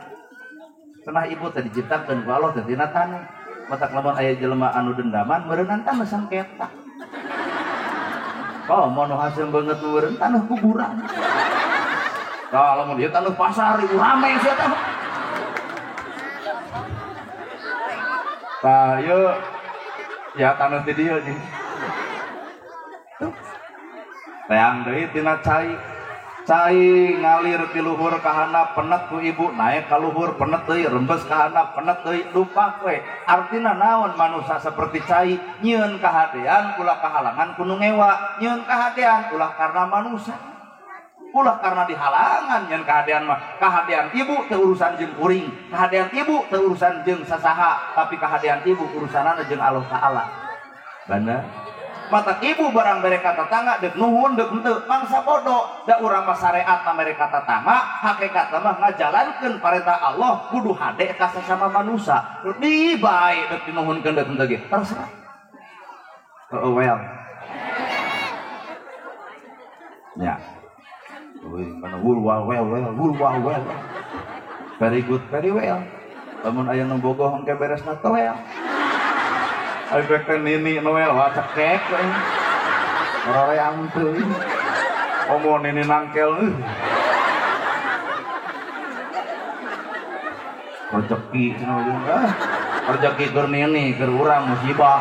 Cenah ibu teh diciptakeun ku Allah teh tina taneuh. Matak lamun aya jelema anu dendaman meureunnan taneuh sangketa. Oh, mono hasil banget meureun taneuh kuburan. Tah lamun ieu taneuh pasar ibu rame sia teh. Tah ieu ya taneuh ti dieu jeung. Teang deui tina cai. Cai ngalir ti luhur ka handap penet ku ibu naik ka luhur penet deui rembes ka handap penet deui lupa we. Artina naon manusia seperti cai nyieun kahadean ulah kahalangan ku nu ngewa, nyieun kahadean ulah karena manusia. Ulah karena dihalangan nyen kahadean mah. Kahadean ibu teu urusan jeung kuring, kahadean ibu teu urusan jeung sasaha, tapi kahadean ibu urusanana jeung Allah Taala. Bener? Mata ibu barang mere ka tetangga deuk nuhun deuk henteu mangsa bodoh da urang mah syariatna mere ka tetangga hakikatna mah ngajalankeun parentah Allah kudu hade ka sasama manusia. Di bae deuk dinuhunkeun deuk henteu ge terserah. Heueuh well. Ya. Uy, mana wul wal well well wul wal well. Very good, very well. Lamun aya nu bogoh engke beresna teh well. Ayo teh nini Noel wah cekek we. Ora-reang teuing. Omo nini nangkel. Rezeki cenah jeung ah. Rezeki keur nini keur urang musibah.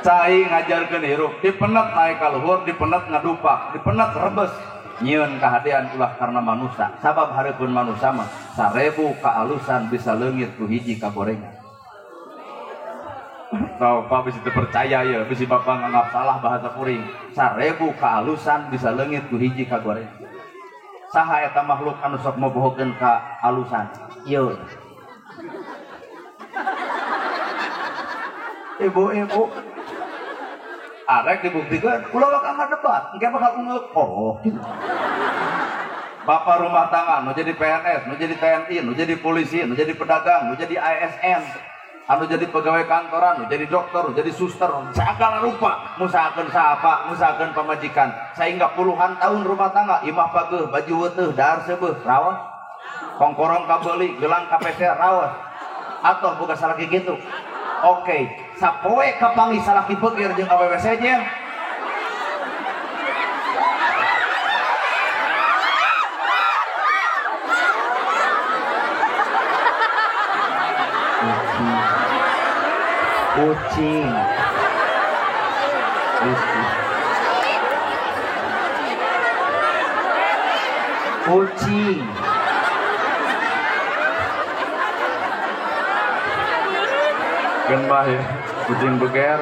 Cai ngajarkeun hirup, dipenet naik ka luhur, dipenet ngadupak, dipenet rebes. Nyieun kahadean ulah karena manusia. Sabab hareupeun manusia mah 1000 kaalusan bisa leungit ku hiji kagorengan. Tau Pak bisa percaya ya, bisa Bapak nganggap salah bahasa kuring. 1000 kaalusan bisa leungit ku hiji kagorengan. Saha eta makhluk anu sok mobohokeun ka alusan? Ieu. Ibu-ibu arek dibuktikan, ulah bakal ngadebat, engke bakal ungeuk. Oh, gitu. Bapak rumah tangga, nu jadi PNS, nu jadi TNI, nu jadi polisi, nu jadi pedagang, nu jadi ASN, anu jadi pegawai kantoran, nu jadi dokter, nu jadi suster, segala rupa, ngusahakeun saapa, ngusahakeun pamajikan, sehingga puluhan tahun rumah tangga, imah pageuh, baju weteuh, dahar seubeuh, raos, kongkorong kabeuli, gelang kapeser, raos, atau boga salaki kitu. Oke, sapoe kapanggih salaki beukir jeung awewe sejen. Kucing. Kucing. Keun bae kucing beger.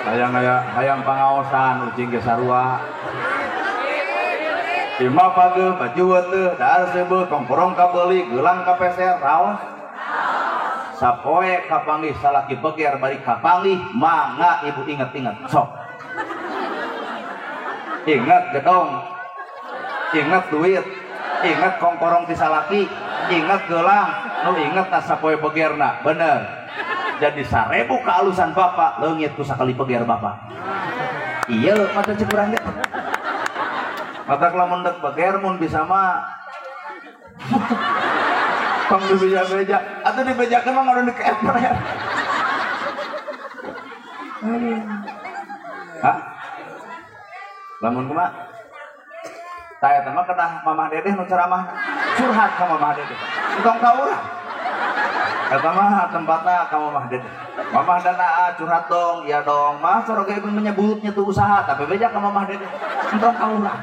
Hayang hayang pangaosan ucing ge sarua. Imah pageuh baju teu dahar seubeuh kongkorong kabeuli geulang kapeser raos. Sapoe kapanggih salaki beger bari kapanggih mangga ibu inget-inget sok. Ingat gedong, ingat duit, ingat kongkorong ti salaki, ingat geulang, nu inget na sapoe begerna, bener. Jadi 1000 kealusan bapak leungit ku sakali beger bapak. Iya mata cek urang ge. Mata lamun dek beger mun bisa mah tong dibeja-beja atau dibejakeun mah ngaron dikeper ya. Hah? Lamun kumaha? Tah eta mah kedah Mamah Dedeh nu ceramah curhat ka Mamah Dedeh. Entong ka urang. Eta mah tempatna ka Mamah Dedeh. Mamah dan Aa curhat dong, ya dong. Mah soroga ibu menyebutnya tuh usaha, tapi beja ka Mamah Dedeh. Entong ka urang.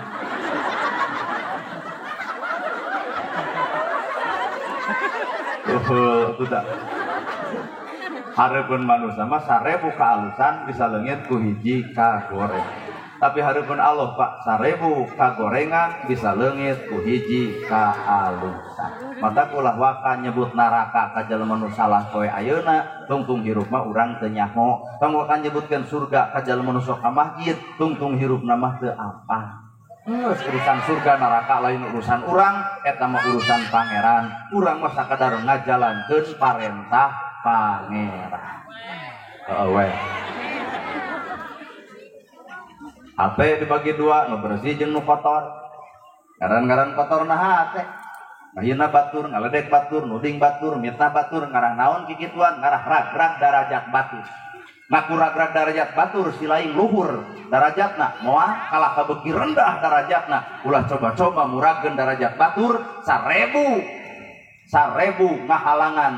Tuh, tak. Hareupeun manusia mah 1000 kaalusan bisa leungit ku hiji kagoreng. Tapi hareupeun Allah Pak, 1000 kagorengan bisa leungit ku hiji kaalusan. Mata ulah waka nyebut neraka ka jelema nu salah poe ayeuna, tungtung hirup mah urang teu nyaho. Tong waka nyebutkeun surga ka jelema nu sok ka masjid, tungtung hirupna mah teu apa. Urusan surga neraka lain urusan urang, eta mah urusan pangeran. Urang mah sakadar ngajalankeun parentah pangeran. Heeh we. Hate dibagi dua, nu bersih jeung nu kotor. Ngaran-ngaran kotor na hate. Ngahina batur, ngaledek batur, nuding batur, mitnah batur, ngarah naon kikituan, ngarah rag-rag darajat batur. Ngaku rag-rag darajat batur si lain luhur darajatna, moal kalah kabeuki rendah darajatna. Ulah coba-coba murageun darajat batur 1000 ngahalangan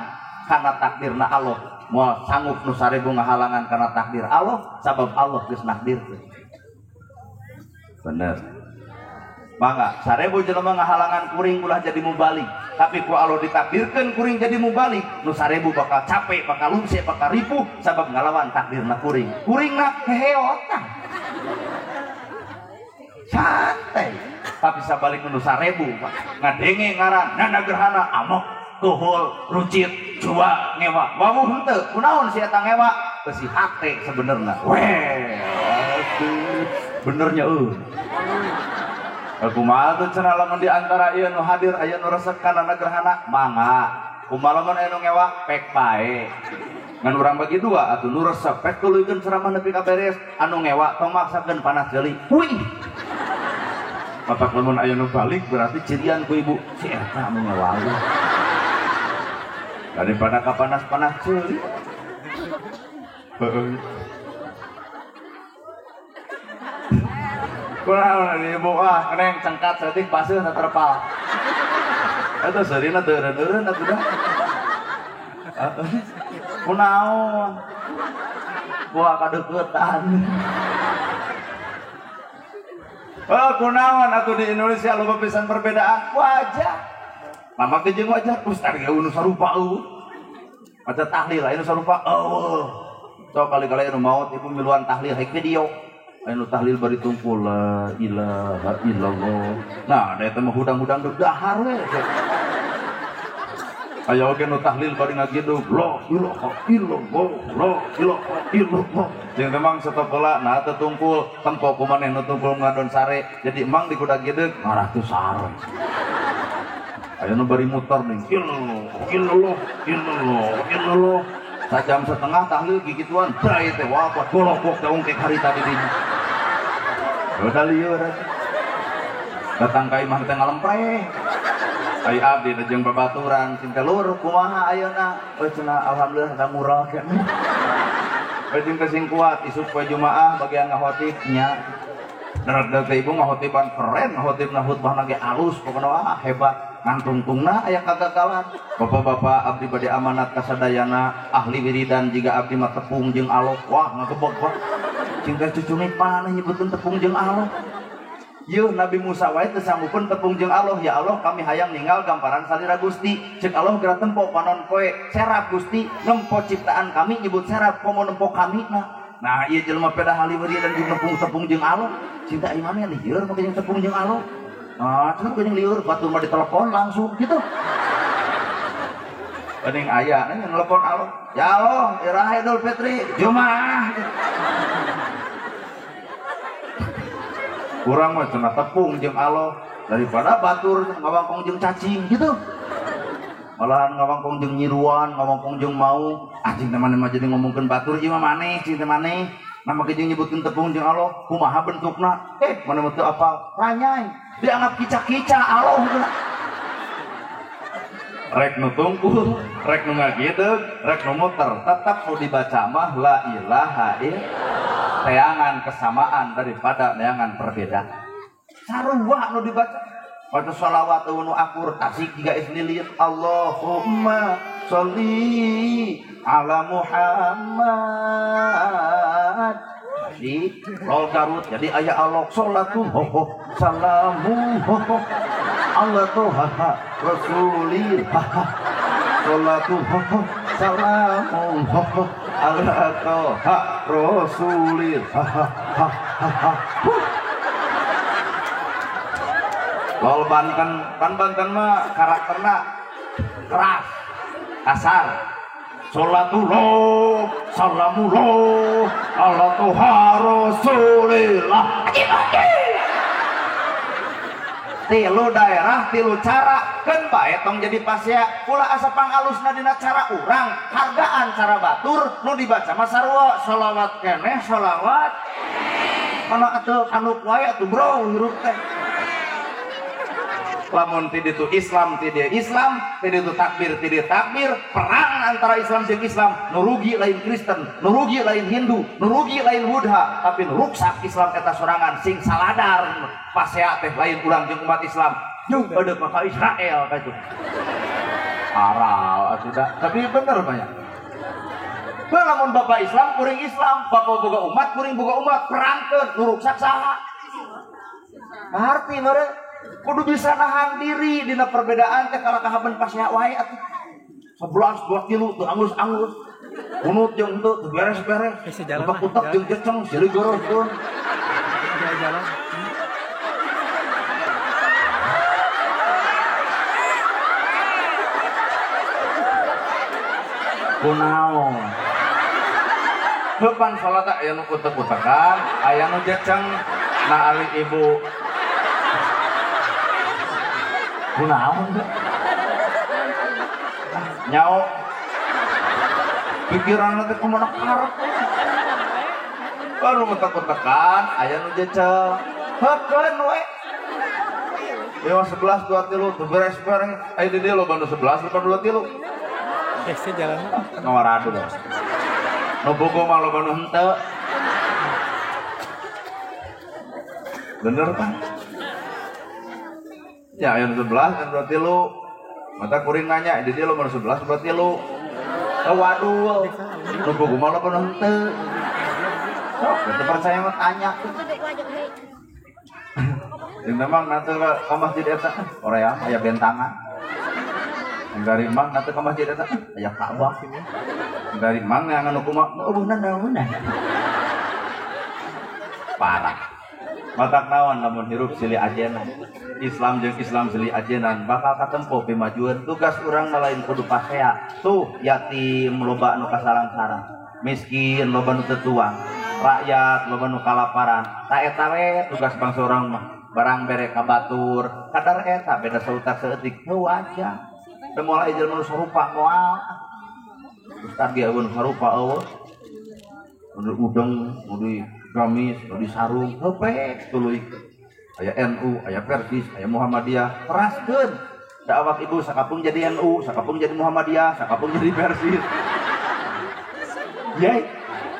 kana takdirna Allah. Moal sanggup nu 1000 ngahalangan kana takdir Allah sabab Allah geus nakdirkeun. Bener. Mangga 1000 jelema ngahalangan kuring ulah jadi mubalik, tapi ku Allah ditakdirkeun kuring jadi mubalik, nu 1000 bakal capek, bakal lungse, bakal ripuh sabab ngalawan takdirna kuring. Kuringna heheotan. Santai. Tapi sabalik nu 1000 ngadenge ngaran nana gerhana amok, kuhul, rucit, jua, ngewa. Wawuh henteu, kunaon si eta ngewa? Besi hate sebenerna. Weh, benernya eueuh. Kumaha tuh cenah lamun di antara ieu nu hadir aya nu resep kana gerhana mangga. Kumaha lamun aya nu ngewa pek bae. Ngan urang bagi dua atuh nu resep pek tuluykeun ceramah nepi ka beres, anu ngewa tong maksakeun panas deuli. Wih. Bapak lamun aya nu balik berarti cirian ku ibu si eta anu ngewa. Daripada ka panas-panas ceuli. Heeh. Kurang ibu ah neng cengkat setik paseuh na terpal. Eta seurina teu eureun-eureun atuh dah. Kunaon? Wah kadeuketan. Oh kunaon atuh di Indonesia loba pisan perbedaan wajah. Mama ge jeung wajah ustaz ge nu sarupa eueuh. Maca tahlil aya nu sarupa eueuh. Sok kali-kali anu maot ibu miluan tahlil haik video. Anu tahlil bari tungkul la ilaha illallah. Nah, da eta mah hudang-hudang deuk dahar we. Aya oge nu tahlil bari ngagidug la ilaha illallah la ilaha illallah. Jeung memang stop heula nah teu tungkul tempo ku maneh nu tungkul ngadon sare. Jadi emang di kuda gideg ngarah teu sare. Aya nu bari muter ning illallah illallah illallah illallah. Sajam setengah tahlil gigituan brai teh wah golokok teh ungkek harita di dinya. Udah lieur datang ka imah teh ngalempreh. Ai abdi teh jeung babaturan cing teh lur kumaha ayeuna? Oh cenah alhamdulillah da murah keneh. Jeung kesing kuat isuk poe Jumaah bagian ngahotib nya. Darat teh ibu ngahotiban keren, ngahotibna khutbahna ge alus pokona wah hebat. Ngan tungtungna aya kagagalan. Bapak-bapak abdi bade amanat kasadayana ahli wiridan jiga abdi mah tepung jeung Allah. Wah ngagebeg wah. Cing teh cucungit maneh nyebutkeun tepung jeung Allah. Yeuh Nabi Musa wae teu sanggupeun tepung jeung Allah. Ya Allah kami hayang ninggal gamparan salira Gusti. Ceuk Allah geura tempo panon poe serap Gusti nempo ciptaan kami nyebut serap komo nempo kami nah. Nah ieu jelema peda ahli wiridan jeung nepung tepung jeung Allah. Cinta imamnya lieur make jeung tepung jeung Allah. Nah, cenah geuning lieur batur mah ditelepon langsung gitu. Geuning aya nelepon Allah. Ya Allah, iraha Idul Fitri, Jumaah. Kurang mah cenah tepung jeung Allah daripada batur ngawangkong jeung cacing gitu. Malahan ngawangkong jeung nyiruan, ngawangkong jeung mau. Anjing teh maneh mah jadi ngomongkeun batur ieu mah maneh, cing teh maneh. Nama jeung nyebutkeun tepung jeung Allah, kumaha bentukna? Maneh mah teu apal. Ranyai. Dianggap kica-kica Allah gitu. Rek nu tungkul, rek nu ngagideg, rek nu muter, tetap nu dibaca mah la ilaha illallah. Teangan kesamaan daripada neangan perbedaan. Sarua nu dibaca. Baca sholawat nu akur tasik jiga isnilin Allahumma sholli ala Muhammad. Di lol Garut jadi ayah Allah sholatu ho salamu ho Allah tuh ha rasulil ha sholatu ho salamu ho Allah tuh ha rasulil ha ha ha. Lol Banten kan Banten mah karakterna keras kasar. Sholatullah, salamullah, ala tuha rasulillah. Tilu daerah, tilu cara, kan bae tong jadi pasea. Ulah asa pangalusna dina cara urang, hargaan cara batur, nu dibaca mah sarua, sholawat keneh, sholawat. Kana atuh kanuk wae atuh bro hirup teh. Lamun ti ditu Islam ti dieu Islam, ti ditu takbir ti dieu takbir, perang antara Islam jeung Islam, nu rugi lain Kristen, nu rugi lain Hindu, nu rugi lain Buddha, tapi nu ruksak Islam eta sorangan sing saladar pasea teh lain urang jeung umat Islam. Jeung eudeuk mah ka Israel ka itu. Aral atuh da, tapi bener banyak. Lamun bapak Islam kuring Islam, bapak boga umat kuring boga umat, perangkeun nu ruksak saha? Ngarti meureun. Kudu bisa nahan diri dina perbedaan teh kalah kahaben pasea wae atuh. 11 2 tilu teu angus-angus. Kunut jeung teu beres-beres. Utak-utak jeung jeceng silih gorohkeun. Jalan. Kunaon? Heupan salat aya nu utek-utekan, aya nu jeceng. Nah ari ibu kunaon nyao pikiran teh kumaha karep baru utek-utekan aya nu jeceng heukeun we ieu 11 2 tilu teu beres-beres aya di dieu loba nu 11 loba nu 2 tilu hese jalan ngawaradu nu bogo mah loba nu henteu bener kan. Ya, yang 11, yang 2 tilu. Mata kuring nanya, jadi lo mau 11, 2 tilu. Waduh, lu bogo malah penuh henteu. Sok, teu percaya mah tanya. Jeung memang nanti ka masjid eta, Korea aya bentangan. Dari mang nanti ka masjid eta, aya Ka'bah. Dari mang yang anu kumaha, eueuhna naonan. Parah. Matak naon lamun hirup silih ajenan. Islam jeung Islam silih ajenan bakal katempo pimajueun tugas urang mah lain kudu pasea. Tuh yatim loba nu kasarang-sarang, miskin loba nu teu tuang, rakyat loba nu kalaparan. Ta eta we tugas bangsa urang mah. Barang bere ka batur, kadar eta beda sautak saeutik heuh wajar. Teu moal aya jelema nu sarupa moal. Ustad ge eueun sarupa eueuh. Nu udeng, nu di gamis, nu di sarung, heupeuk tuluy. Aya NU, aya Persis, aya Muhammadiyah, teraskeun. Da awak ibu sakapung jadi NU, sakapung jadi Muhammadiyah, sakapung jadi Persis. Yey,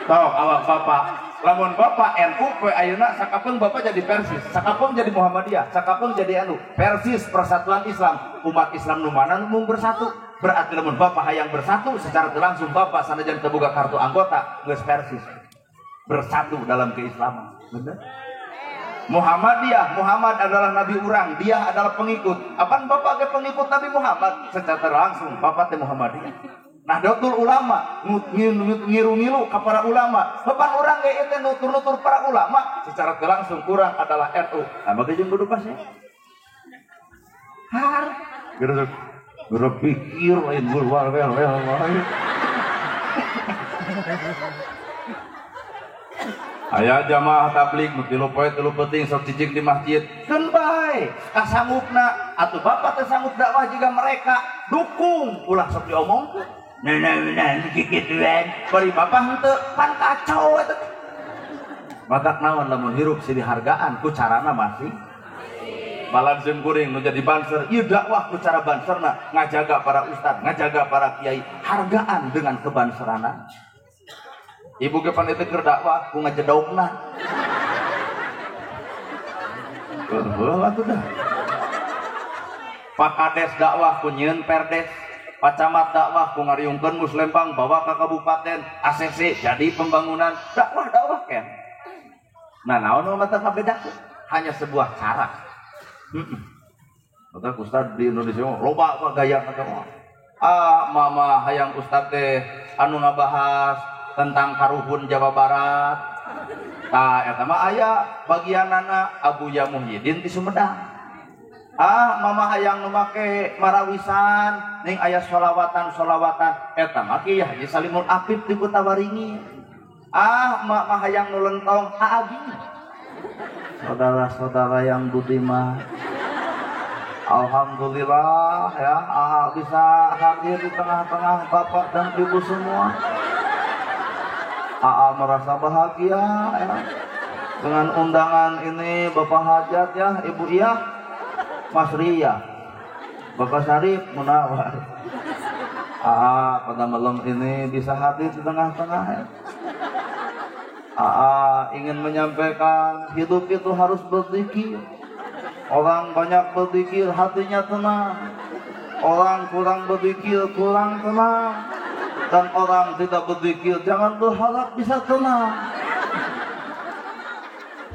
tok awak bapak Lamun bapak NU poe ayeuna sakapeung bapak jadi Persis, sakapeung jadi Muhammadiyah, sakapeung jadi NU. Persis Persatuan Islam, umat Islam nu mana nu mung bersatu. Berarti lamun bapak hayang bersatu secara langsung bapak sanajan teu boga kartu anggota geus Persis. Bersatu dalam keislaman. Bener? Muhammadiyah, Muhammad adalah nabi urang, dia adalah pengikut. Apaan bapak ge pengikut Nabi Muhammad? Secara langsung bapak teh Muhammadiyah. Nahdlatul Ulama ngiru-ngilu ka para ulama. Bapak urang ge ieu teh nutur-nutur para ulama, secara langsung urang adalah NU. Nah, bagi jeung kudu pas ya. Har, geus pikir lain wel wel wel. Aya jamaah tabligh nu 3 poe 3 peuting sok cicing di masjid. Keun bae, kasanggupna atuh bapak teh sanggup dakwah jiga mereka, dukung ulah sok diomongkeun. Nah, kikituan. Bari bapak henteu pan kacau eta teh. Matak naon lamun hirup silih hargaan ku carana masing. Balan sim kuring nu jadi banser, ieu dakwah ku cara banserna ngajaga para ustad, ngajaga para kiai, hargaan dengan kebanserana. Ibu ge pan itu keur dakwah ku ngajedogna. Heuh atuh dah. Pak Kades dakwah ku nyieun perdes. Pak Camat dakwah ku ngariungkeun Muslembang bawa ke kabupaten, ACC jadi pembangunan, dakwah-dakwah ken. Nah, naon nu mata ngabedakeun? Hanya sebuah cara. Heeh. Mata ustad di Indonesia mah loba mah gaya mah. Ah, mama hayang ustad teh anu ngabahas tentang karuhun Jawa Barat. Tah eta mah aya bagianana Abuya Muhyiddin di Sumedang. Ah, mama hayang nu make marawisan ning aya sholawatan-sholawatan eta mah Kiai Haji Salimul Afif di Kutawaringin. Ah, mama hayang nu lentong aagi. Saudara-saudara yang budiman, alhamdulillah ya, AA bisa hadir di tengah-tengah bapak dan ibu semua. AA merasa bahagia ya dengan undangan ini Bapak Hajat ya, Ibu Iya, Mas Ria, Bapak Syarif Munawar. AA pada malam ini bisa hadir di tengah-tengah ya. AA ingin menyampaikan hidup itu harus berzikir. Orang banyak berzikir hatinya tenang. Orang kurang berzikir kurang tenang. Dan orang tidak berzikir jangan berharap bisa tenang.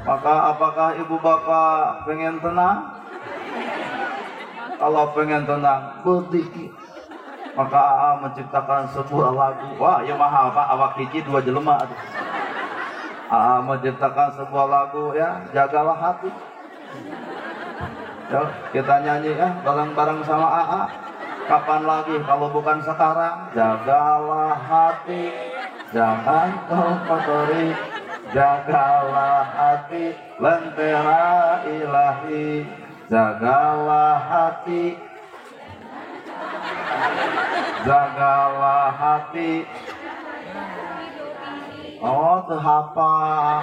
Maka apakah ibu bapak pengen tenang? Kalau pengen tenang, berzikir. Maka AA menciptakan sebuah lagu. Wah, ya mahal pak, awak hiji dua jelema. AA menciptakan sebuah lagu ya, jagalah hati. Ya, kita nyanyi ya, bareng-bareng sama AA. Kapan lagi kalau bukan sekarang? Jagalah hati, jangan kau kotori. Jagalah hati, lentera ilahi. Jagalah hati, jagalah hati. Oh, tuh hafal.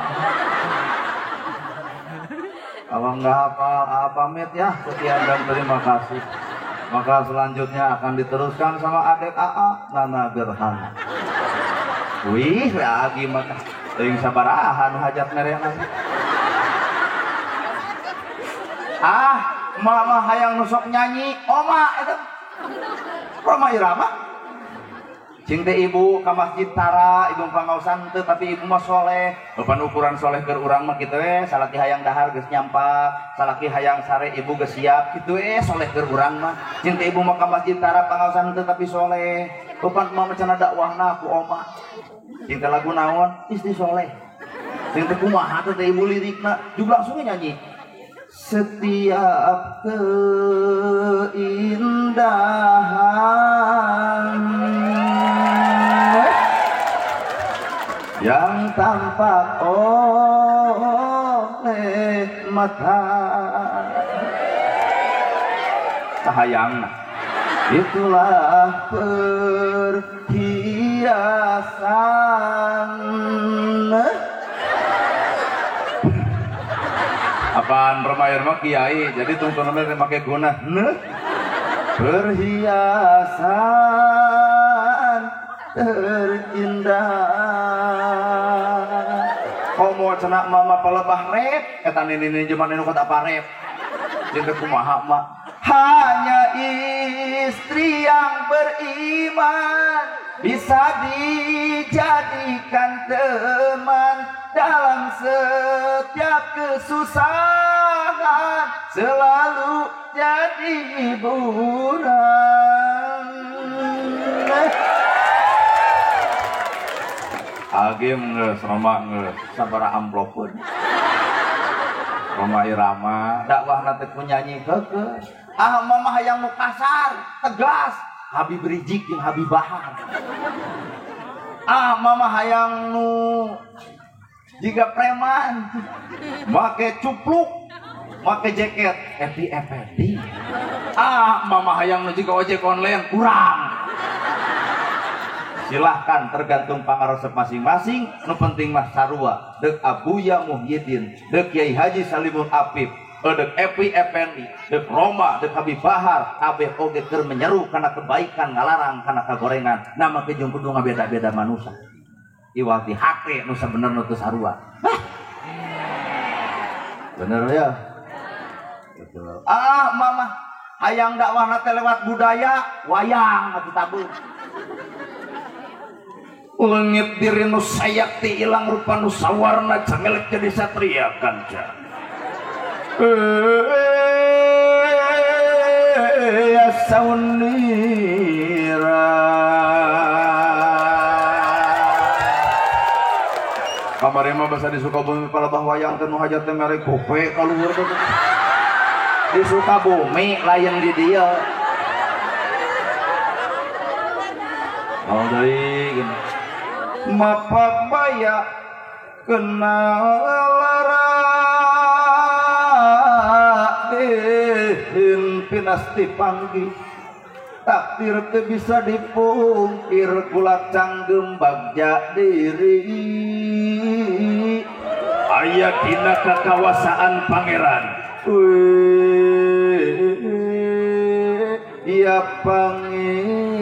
Kalau nggak hafal, pamit ya. Sekian dan terima kasih. Maka selanjutnya akan diteruskan sama adek AA, Nana Gerhana. Wih, lagi maka teuing sabaraha nu hajat merena. Ah, mama hayang nusok nyanyi, oma eta. Roma Irama. Cing teh ibu ka masjid tara, ibu pangaosan teu tapi ibu mah soleh. Eupan ukuran soleh keur urang mah kitu we, salaki hayang dahar geus nyampak, salaki hayang sare ibu geus siap kitu we soleh keur urang mah. Cing teh ibu mah ka masjid tara pangaosan teu tapi soleh. Eupan mah cenah dakwahna ku oma. Cing teh lagu naon? Istri soleh. Cing teh kumaha teh ibu lirikna, juga langsung nyanyi. Setiap keindahan yang tampak oleh mata, kahayangna itulah perhiasan. Apaan permayar mah kiai, jadi tungtunannya make guna. Neh. Perhiasan terindah. Komo cenah mama palebah rep eta nini zaman nu kata parep. Jeung kumaha mah hanya istri yang beriman bisa dijadikan teman dalam setiap kesusahan selalu jadi hiburan. Agim geus Roma geus sabaraha amplopeun. Roma Irama dakwahna teh ku nyanyi heukeus. Ah mama hayang nu kasar, tegas, Habib Rizik jeung Habib Bahar. Ah mama hayang nu jiga preman, make cupluk, make jaket, Epi Effendi. Ah mama hayang nu jiga ojek online kurang. Silahkan tergantung pangarosep masing-masing. Nu penting mah sarua deuk Abuya Muhyiddin, deuk Kiai Haji Salimul Afif, deuk Epi Effendi, deuk Roma, deuk Habib Bahar, kabeh oge keur menyeru kana kebaikan, ngalarang kana kagorengan. Nama ke jeung kudu ngabeda-beda manusia. Iwal ti hate nu sabenerna teu sarua. Hah? Bener ya? Betul. Ah mama hayang dakwahna teh lewat budaya wayang atuh tabuh. Lengit diri nu sayakti ilang rupa nu sawarna cangelek jadi satria kanca. Ya saunira. Kamari mah basa di Sukabumi palebah wayang teh nu hajat teh mere gope kaluhur teh. Di Sukabumi lain di dieu. Oh deui gini. Mapak baya kenal lara dehin pinasti panggi takdir teu bisa dipungkir kula canggem bagja diri aya dina kakawasaan pangeran ya pangeran.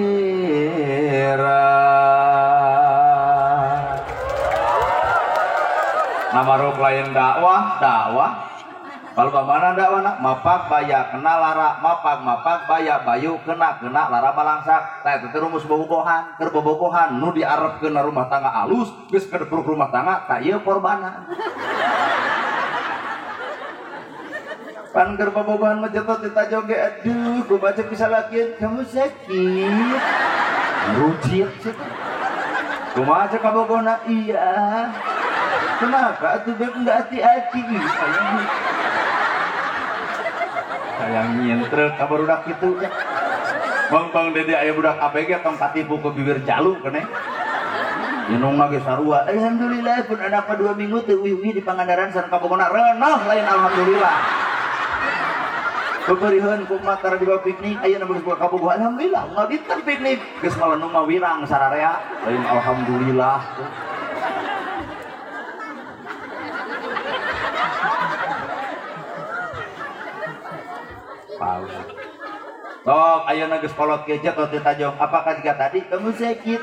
Namaruk lain dakwah, dakwah. Kalau mana dakwah nak mapak baya kena lara, mapak mapak baya bayu kena kena lara balangsak. Tah eta teh rumus bobogohan, keur bobogohan nu diarepkeun rumah tangga alus, geus kedepruk rumah tangga tah ieu korbanan. Pan keur bobogohan mah jatuh ti tajoge aduh ku baca bisa lakian kamu sakit. Rujit cenah. Kumaha cek kabogohna? Iya. Kenapa atuh beb enggak hati-hati? Sayang nyintrek ka barudak kitu. Bang Bang Dede aya budak ABG tong katipu ke bibir jalu keneh. Inungna ge sarua. Alhamdulillah pun anak 2 minggu teu uih-uih di Pangandaran sareng kabogona reuneuh lain alhamdulillah. Beberiheun ku matara dibawa piknik ayeuna geus boga kabogoh alhamdulillah unggal dinten piknik geus malenung mah wirang sararea lain alhamdulillah. Sok ayeuna geus kolot kieu jatuh teh tajong apakah jika tadi kamu sakit?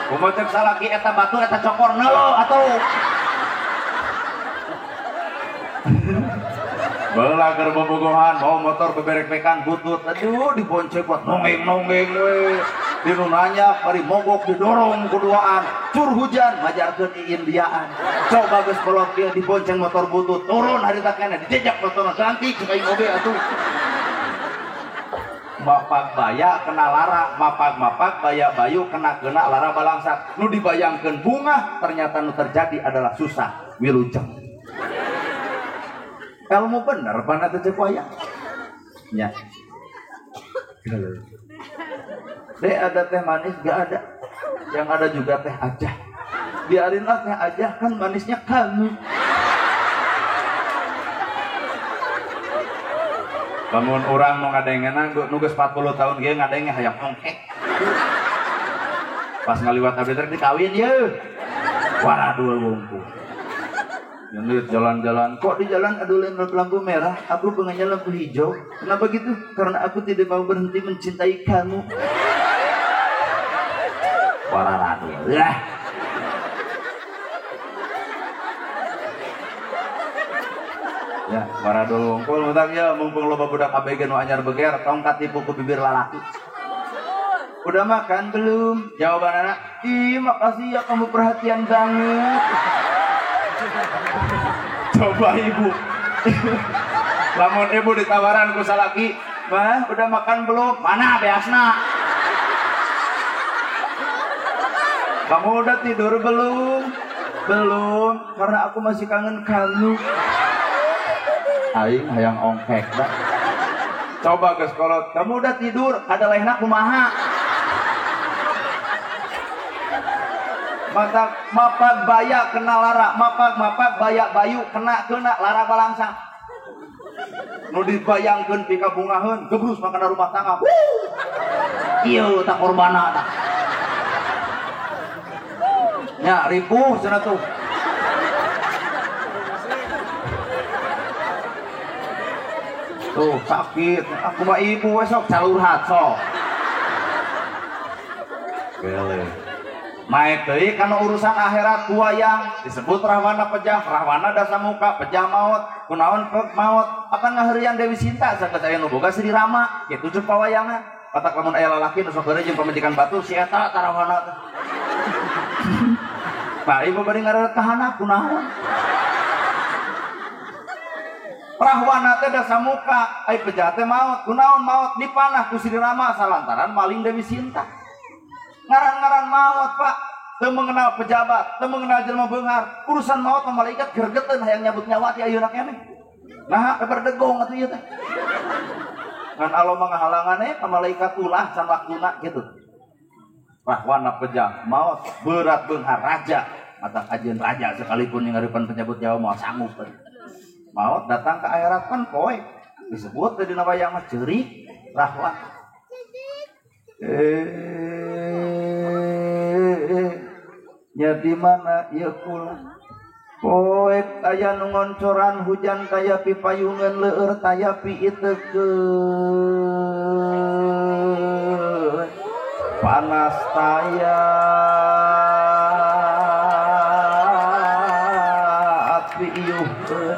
Kumaha cek salaki eta batu eta cokorna lo atuh. Belah keur bobogohan bawa motor beberek-bekan butut aduh dibonceng buat nonggeng-nonggeng we. Dinu nanya bari mogok didorong kuduaan cur hujan majarkeun iindiaan. Coba geus kolot kieu dibonceng motor butut turun harita keneh dijejak motorna ganti cek aing oge atuh. Mapak baya kena lara, mapak-mapak baya bayu kena kena lara balangsak. Nu dibayangkeun bunga ternyata nu terjadi adalah susah wilujeng. Ilmu bener pana teh cek wayang. Nya. Dek ada teh manis gak ada. Yang ada juga teh aja. Biarinlah teh aja kan manisnya kamu. Lamun urang nu ngadengena nu geus 40 tahun ge ngadenge hayang ongkek. Pas ngaliwat abdi teh dikawin ye. Waradul wungkul. Yang jalan-jalan kok di jalan ada lampu merah, aku pengennya lampu hijau. Kenapa gitu? Karena aku tidak mau berhenti mencintai kamu. Waradul. Lah. Ya, waradul wungkul mutak ya mumpung loba budak ABG nu anyar beger tong katipu ku bibir lalaki. Udah makan belum? Jawaban anak, ih makasih ya kamu perhatian banget. Coba ibu. Lamun ibu ditawaran ku salaki, "Mah, udah makan belum?" Mana beasna? Kamu udah tidur belum? Belum, karena aku masih kangen kamu. Aing hayang ongkek dah. Coba ke sekolah, kamu udah tidur, ada lehna kumaha? Mata mapak baya kena lara, mapak mapak baya bayu kena kena lara balangsang. Nu dibayangkeun pikabungaheun, gebrus makana rumah tangga. Ieu tak korbana tah. Nya ripuh cenah tuh. Tuh sakit, aku mah ibu we sok calurhat sok. Gele. Naik deui kana urusan akhirat wayang disebut Rahwana pejah, Rahwana dasamuka, pejah maot, kunaon pek maot, akan ngaheureuyan Dewi Sinta saged aya nu boga Sri Rama, kitu ceuk pawayangan. Katak lamun aya lalaki nu sok heureuy jeung pamajikan batur si eta ta Rahwana teh. Nah, ibu bari ngareret ka handap kunaon? Rahwana teh dasamuka, ai pejah teh maot, kunaon maot dipanah ku Sri Rama salantaran maling Dewi Sinta. Ngaran-ngaran maot pak, teu mengenal pejabat, teu mengenal jelema beunghar, urusan maot mah malaikat gergeteun hayang nyabut nyawa ti ayeuna keneh. Nah, berdegong atuh ieu teh. Ngan Allah mah ngahalangan ka malaikat ulah can waktuna kitu. Rahwana pejah maot berat beunghar raja, mata kajeun raja sekalipun yang ngarepan penyabut nyawa moal sanggup. Maot datang ke akhirat kan poe disebut teh dina wayang mah ceurik Rahwana. Nya di mana ieu kula poek aya nu ngoncoran hujan taya pipayungeun leueur taya piitekeun panas taya piiuheun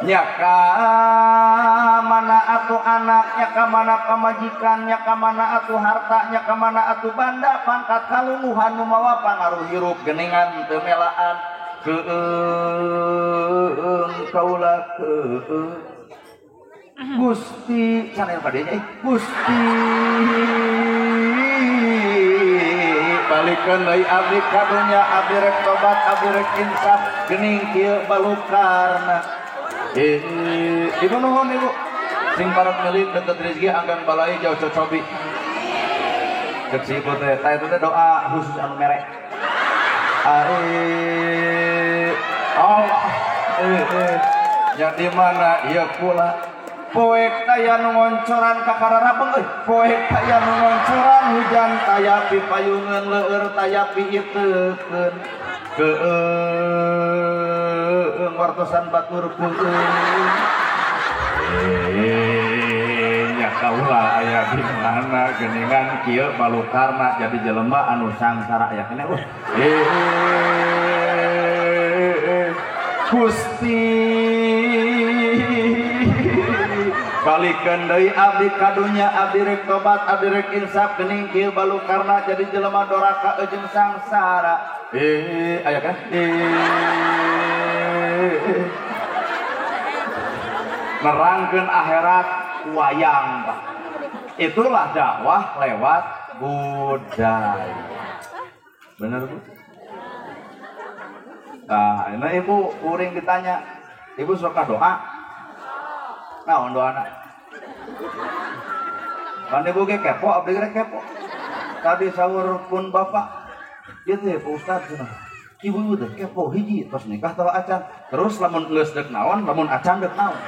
nya ka mana atuh anaknya, ka mana pamajikannya, ka mana atuh hartanya, ka mana atuh banda pangkat kalungguhan nu mawa pangaruh hirup geningan teu melaan keung kaula keung Gusti sanes padenya Gusti balikeun deui abdi ka dunya abdi rek tobat abdi rek insaf geuning kieu balukarna. Ibu nuhun ibu sing parek milik deket rezeki anggang balai jauh cocobi cek si ibu teh tah itu teh doa khusus anu merek Allah nya di mana ieu kula poek taya nu ngoncoran ka kararapeng euy poek taya nu ngoncoran hujan taya pipayungeun leueur taya piitekeun keung wartosan batur keung nya kaula aya di mana geuningan kieu balukarna jadi jelema anu sangsara aya keneh Gusti balikeun deui abdi ka dunya abdi rek tobat abdi rek insaf geuning kieu balukarna jadi jelema doraka jeung sangsara aya kan nerangkeun akhirat wayang pak. Itulah dakwah lewat budaya. Bener bu? Nah, ini ibu kuring ditanya, ibu suka doa? Naon doana? Kan ibu ge kepo, abdi ge kepo. Tadi sahur pun bapak, gitu ya Pak Ustad cenah. Ibu-ibu teh kepo hiji terus nikah tawa acan. Terus lamun geus deuk naon, lamun acan deuk naon.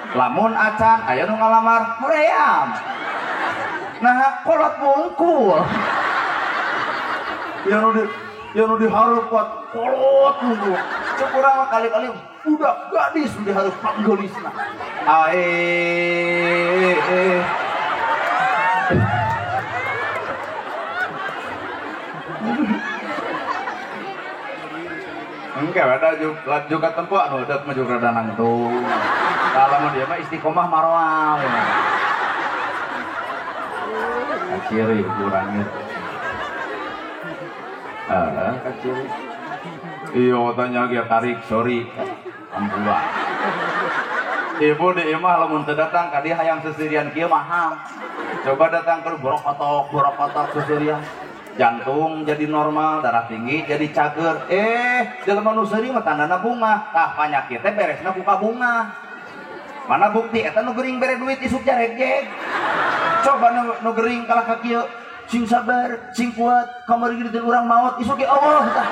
Lamun acan aya nu ngalamar hoream. Nah, kolot bungkul. Yang nu dihareupat kolot bungkul. Cek urang mah kali-kali budak gadis nu dihareup panggeulisna. Engke ada juga tempo anu udah maju rada nangtung. Kalau mun dia mah istiqomah maroal. Kaciri kurangnya. Kaciri. Iyo tanya ge tarik sorry. Ampura. Ibu di imah lamun teu datang ka dieu hayang seserian kieu mahal. Coba datang ke borokotok seserian. Jantung jadi normal, darah tinggi jadi cager. Jelema nu seuri mah tandana bunga. Tah panyakit teh beresna ku kabunga. Mana bukti eta nu gering bere duit isuk jaregjeg. Coba nu gering kalah ka kieu, sing sabar, sing kuat, kamari geuning urang maot isuk ge Allah tah.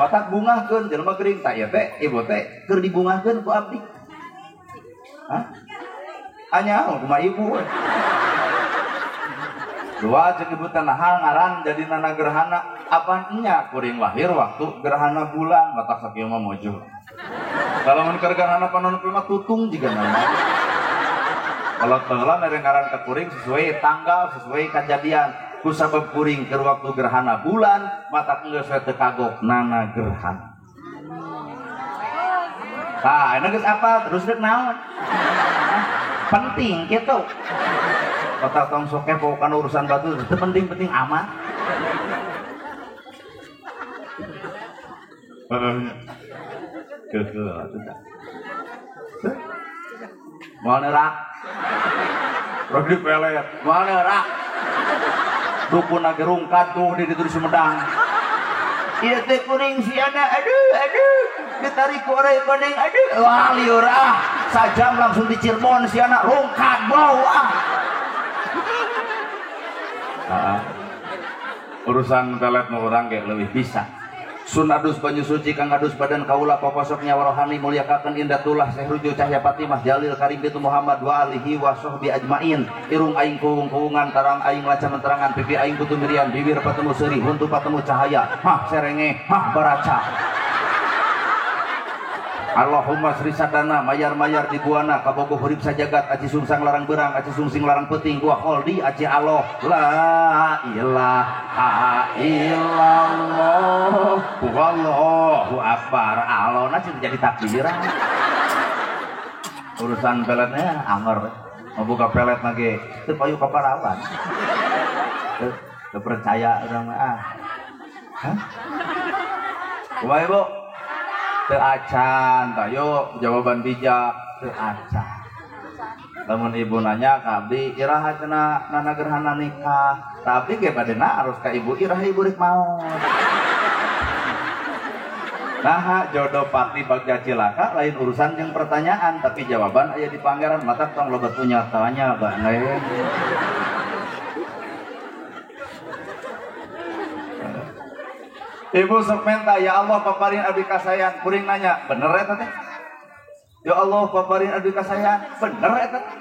Matak bungahkeun jelema gering tah ieu teh ibu teh keur dibungahkeun ku abdi. Hah? Anya kumaha ibu we. Dua cek ibu teh naha ngaran jadi nana gerhana apaan nya kuring lahir waktu gerhana bulan matak sakieu mah mojo. Kalau mun keur gerhana panon mah tutung jiga nama. Kalau teula mere ngaran ka kuring sesuai tanggal sesuai kejadian. Ku sabab kuring keur waktu gerhana bulan matak geus we teu kagok nana gerhana. Tah, ayeuna geus apal terus rek naon? Penting kitu. Kota tong sok kepo kana urusan batu itu penting-penting amat. Keukeuh atuh tah. Moal neurak. Rek dipelet, moal neurak. Dukun ge rungkad tuh di ditu di Sumedang. Ieu teh kuring siana aduh aduh ditarik ku oray koneng aduh wah lieur ah sajam langsung di Cirebon siana rungkad bau ah. Urusan pelet mah urang ge leuwih bisa. Sun adus banyu suci kang adus badan kaula papasok nyawa rohani mulyakaken indatullah sehruju cahya Fatimah Jalil Karim bitu Muhammad wa alihi wa sahbi ajmain. Irung aing kuwung-kuwungan tarang aing laca menterangan pipi aing kutu mirian bibir patemu seuri huntu patemu cahaya hah serenge hah baraca. Allahumma sri sadana mayar-mayar di buana kabogo hurip sajagat aci sungsang larang berang aci sungsing larang peting buah holdi aci Allah la ilaha illallah wallahu akbar alona jadi takbiran. Urusan peletnya anger mau buka pelet lagi teu payu ka parawan teu percaya urang mah ah. Hah? Kumaha Ibu? Teu acan, tayo jawaban bijak, teu acan. Lamun ibu nanya ka abdi, iraha cenah nana gerhana nikah. Ta abdi ge badena harus ka ibu, iraha ibu rek maot. Nah, jodoh pati bagja cilaka lain urusan jeung pertanyaan, tapi jawaban aya di pangeran, matak tong loba punya tanya bae. Ibu sok menta, ya Allah paparin abdi kasayan. Kuring nanya, bener eta teh? Ya Allah paparin abdi kasayan, bener eta teh?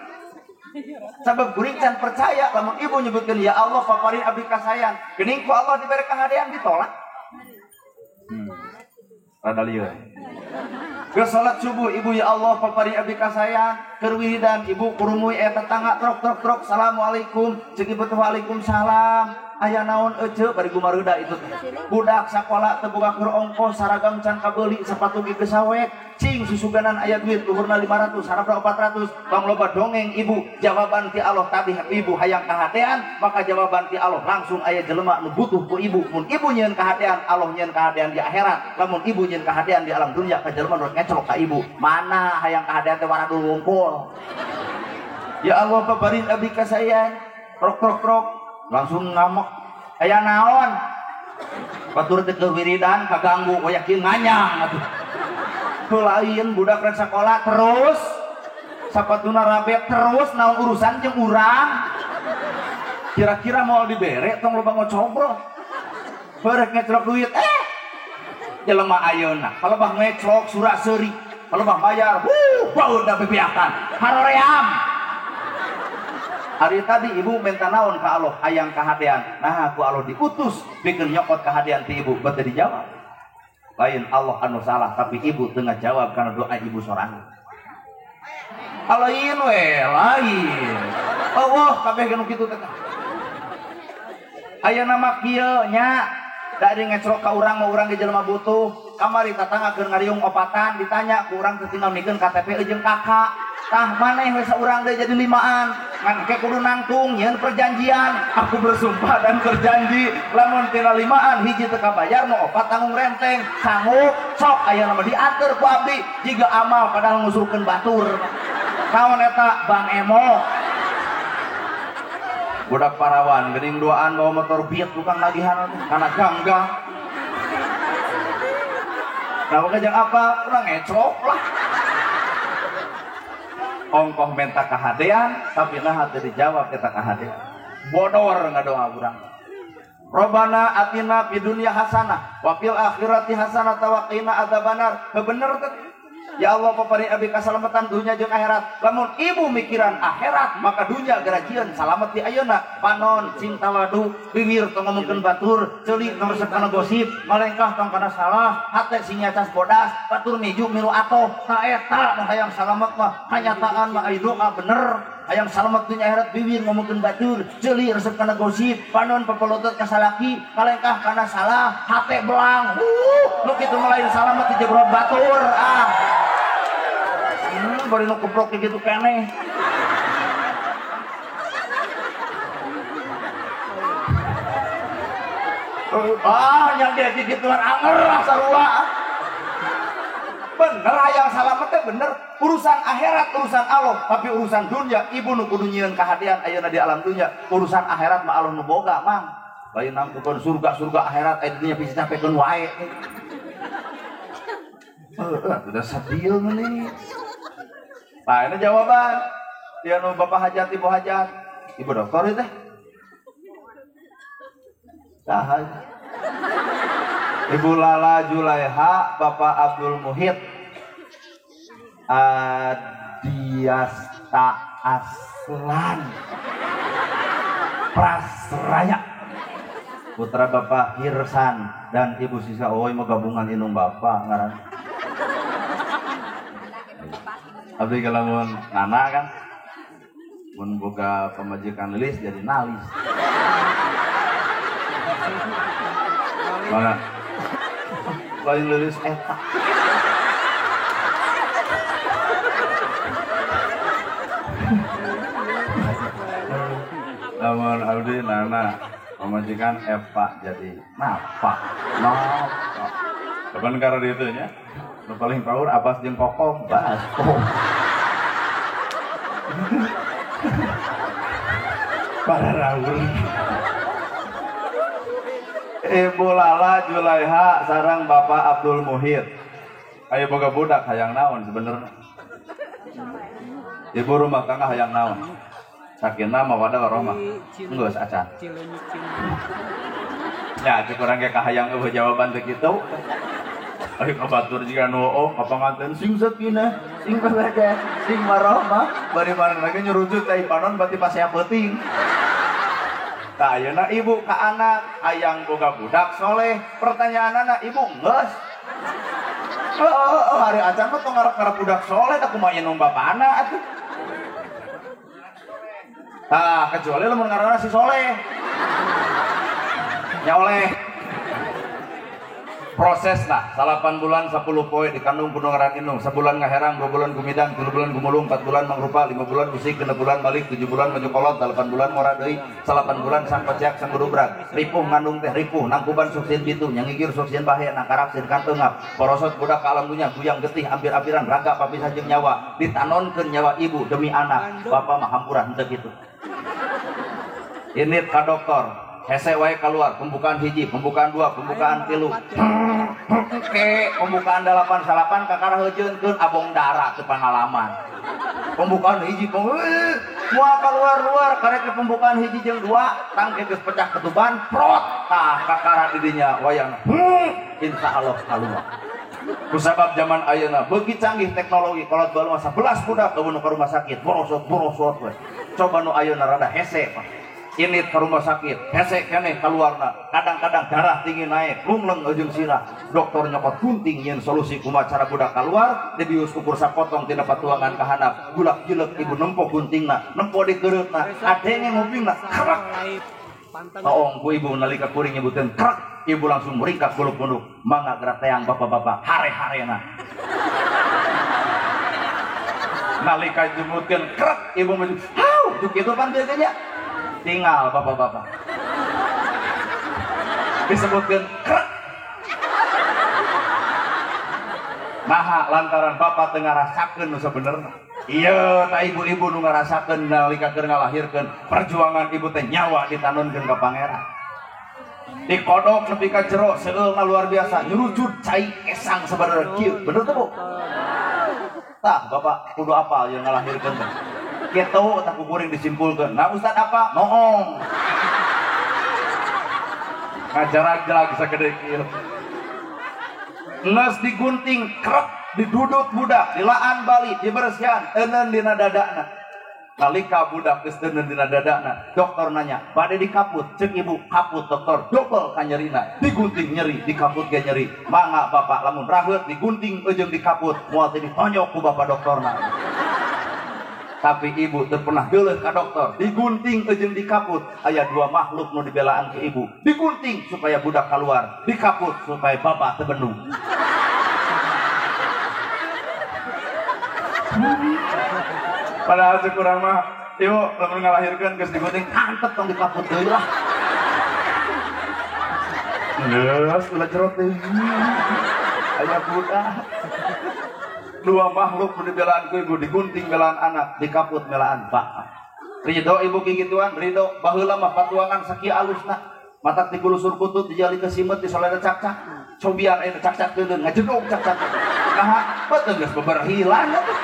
Sabab kuring can percaya lamun ibu nyebutkeun ya Allah paparin abdi kasayan, geuning ku Allah dibere kahadean ditolak. Rada lieur. Geus salat subuh ibu ya Allah paparin abdi kasayan, keur wiridan ibu kurumuy eta tetangga trok trok trok assalamualaikum, ceuk ibu teh waalaikumsalam. Aya naon ece bari gumareuda itu teh. Budak sakola teu boga keur ongkos, saragam can kabeuli, sepatu ge geus sawek, cing susuganan aya duit luhurna 500, harapna 400, tong loba dongeng ibu. Jawaban ti Allah tadi ibu hayang kahadean, maka jawaban ti Allah langsung aya jelema nu butuh ku ibu. Mun ibu nyieun kahadean, Allah nyieun kahadean di akhirat. Lamun ibu nyieun kahadean di alam dunya ka jelema nu ngecelok ka ibu. Mana hayang kahadean teh waradul wungkul. Ya Allah paparin abdi kasayan, trok trok trok. Langsung ngamuk aya naon batur teh keur wiridan kaganggu we yakin nganyang atuh teu lain budak rek sakola terus sapatuna rabet terus naon urusan jeung urang kira-kira moal dibere tong loba ngocobrot berek ngeclok duit jelema ayeuna palebah ngeclok surak seuri palebah bayar baeuna bebeakan haroream. Hari tadi ibu minta naon ka Allah hayang kahadean. Nah aku Allah diutus pikeun nyokot kahadean ti ibu beuteung dijawab. Lain Allah anu salah tapi ibu teu ngajawab karena doa ibu sorangan. Lain we lain. Allah kabeh nu kitu teh. Aya nama kieu nya da ari ngecrok ka urang mah urang ge jelema butuh. Kamari tatangga keur ngariung opatan ditanya ku urang teu tinggal mikeun KTP jeung kakak. Tah maneh we saurang deui jadi limaan. Ngan ke kudu nangtung nyieun perjanjian. Aku bersumpah dan berjanji lamun tina limaan hiji teu kabayar nu opat tanggung renteng. Sanggup sok aya nama diatur ku abdi jiga amal padahal ngusurkeun batur. Kaon eta Bang Emo. Budak parawan geuning duaan bawa motor Beat tukang nagihan kana ganggang. Nah, jeung apa? Urang ngecrok lah. Ongkoh minta kahadean tapi nah teu dijawab eta kahadean. Bodor ngadoa urang. Robbana atina fid dunya hasanah wa fil akhirati hasanah wa qina adzabannar. Bener teh. Ya Allah paparin abdi kasalamatan dunya jeung akhirat. Lamun ibu mikiran akhirat maka dunya garajieun salamet di ayeuna. Panon cinta wadu, bibir tong ngomongkeun batur, ceuli tong resep kana gosip, malengkah tong kana salah, hate sing nyacas bodas, batur miju milu atoh. Ta eta nu hayang salamet mah kanyataan mah aya doa bener. Hayang salamet dunya akhirat bibir ngomongkeun batur, ceuli resep kana gosip, panon pepelotot ka salaki, malengkah kana salah, hate belang. Nu kitu mah lain salamet di jebrot batur ah. Bari nu keprok gitu keneh. Ah, yang dia gituan anger lah sarua. Bener hayang salamet teh bener, urusan akhirat urusan Allah, tapi urusan dunia ibu nu kudu nyieun kahadean ayeuna di alam dunia, urusan akhirat mah Allah nu boga, Mang. Lain nangtukeun surga-surga akhirat aya dunya bisa capekeun wae. Udah sedih nih. Nah ini jawaban dia nu bapak hajat ibu hajat ibu dokter itu teh saha Ibu Lala Julaiha Bapak Abdul Muhid Adiasta Aslan Prasraya putra Bapak Hirsan dan Ibu Sisa. Oh mau gabungan inung bapak ngaran abdi kalamun nana kan mun boga pemajikan lilis jadi nalis. Mana lain lilis eta. Lamun abdi nana pemajikan Eva jadi napa napa. Kapan karena itu nya? Nu paling power Abbas jeung Kokom, baskom. Para raul. Ibu Lala Julaiha sareng Bapak Abdul Muhid. Ayo boga budak hayang naon sebenarnya. Ibu rumah tangga hayang naon. Sakinah mawaddah warahmah. Geus acan. Ya, cek urang ge kahayang eueuh jawaban teh kitu. Ayo kabatur jika nu oh kapanganten sing sakinah, sing mawaddah, sing warahmah, bari mana lagi nyurujut teh panon berarti pasea peuting. Tah ayeuna ibu ka anak hayang boga budak soleh, pertanyaanana ibu geus. Heeh, hari acan mah tong ngarep-ngarep budak soleh da kumaha indung bapana atuh. Tah kecuali lamun ngaranna si soleh. Nya oleh proses lah, 8 bulan 10 poe dikandung kudu ngaran indung, sebulan ngaherang, 2 bulan gumidang, 3 bulan gumulung, 4 bulan mangrupa, 5 bulan usik, 6 bulan balik, 7 bulan maju kolot, 8 bulan ngora deui, 8 bulan sang kociak sang gudubrak, ripuh ngandung teh ripuh, nangkuban suksin bitu, nyangigir suksin bahe, nangkarap sin kanteungap, porosot budak ka alam dunya, guyang getih ampir-ampiran, raga papisah jeung nyawa, ditanonkeun nyawa ibu demi anak, bapak mah hampura henteu kitu. Ini ka dokter. Hese wae keluar, pembukaan hiji, pembukaan dua, pembukaan tilu. Oke, pembukaan 8 salapan kakara heujeunkeun abong darah teu pangalaman. Pembukaan hiji, moal keluar-luar karek pembukaan hiji jeung dua, tangke geus pecah ketuban, prot tah kakara di dinya wayang. Insyaallah keluar. Kusabab zaman ayeuna beuki canggih teknologi kolot baru mah 11 budak eueuh ka rumah sakit, borosot-borosot we. Coba nu ayeuna rada hese mah. Ini ke rumah sakit, hese keneh keluarna, kadang-kadang darah tinggi naik, lungleng ujung sirah, dokter nyokot gunting nyen solusi kumaha cara budak keluar, dibius ukur sapotong tina patuangan kahanap, gulak jelek ibu nempo guntingna, nempo dikereutna, adenge ngupingna, kerak, Toong ku ibu nalika kuring nyebutin krek, ibu langsung meringkak bulu punduk. Mangga gerak teang bapak-bapak hare-harena. Nalika nyebutkeun krek, ibu maju. Hau, kitu pan biasanya. Tinggal bapak-bapak. Disebutkeun krek. Nah, lantaran bapak teu ngarasakeun nu sabenerna. Iya, ta ibu-ibu nu ngarasakeun nalika keur ngalahirkeun, perjuangan ibu teh nyawa ditanunkeun ka pangeran. Dikodok nepi ka jero, seueulna luar biasa, nyurucut cai esang sabenerna kieu. Bener teu, Bu? Tah, bapak kudu apal yang ngalahirkeun teh. Kitu tah ku kuring disimpulkeun. Nah, ustad apa? Noong. Ngajarag-jarag sagede kieu. Nges digunting, krek, didudut budak, dilaan bali, dibersihan, teuneun dina dadana. Nalika budak geus teuneun dina dadana, dokter nanya, bade dikaput? Ceuk ibu, kaput dokter, dobel kanyerina. Digunting nyeri, dikaput ge nyeri. Mangga bapak lamun raheut digunting eujeung dikaput, moal teh ditonyok ku bapak dokterna. Tapi ibu teu pernah geuleuh ka dokter, digunting eujeung dikaput, aya dua makhluk nu dibelaan ke ibu. Digunting supaya budak keluar, dikaput supaya bapak teu bendung. Padahal cek urang mah, ibu lamun ngalahirkeun geus digunting, antep tong dikaput deui lah. Geus ulah jerot deui. Aya budak. Dua makhluk nu dibelaan ku ibu, digunting belaan anak, dikaput belaan bapak. Ridho ibu kikituan, ridho baheula mah patuangan sakieu alusna. Matak dikulusur kutut, dijali ke simet, disoleda cakcak. Cobian ayeuna cakcak teuleun, ngajedog cakcak. Naha, beuteung geus beberhilan atuh.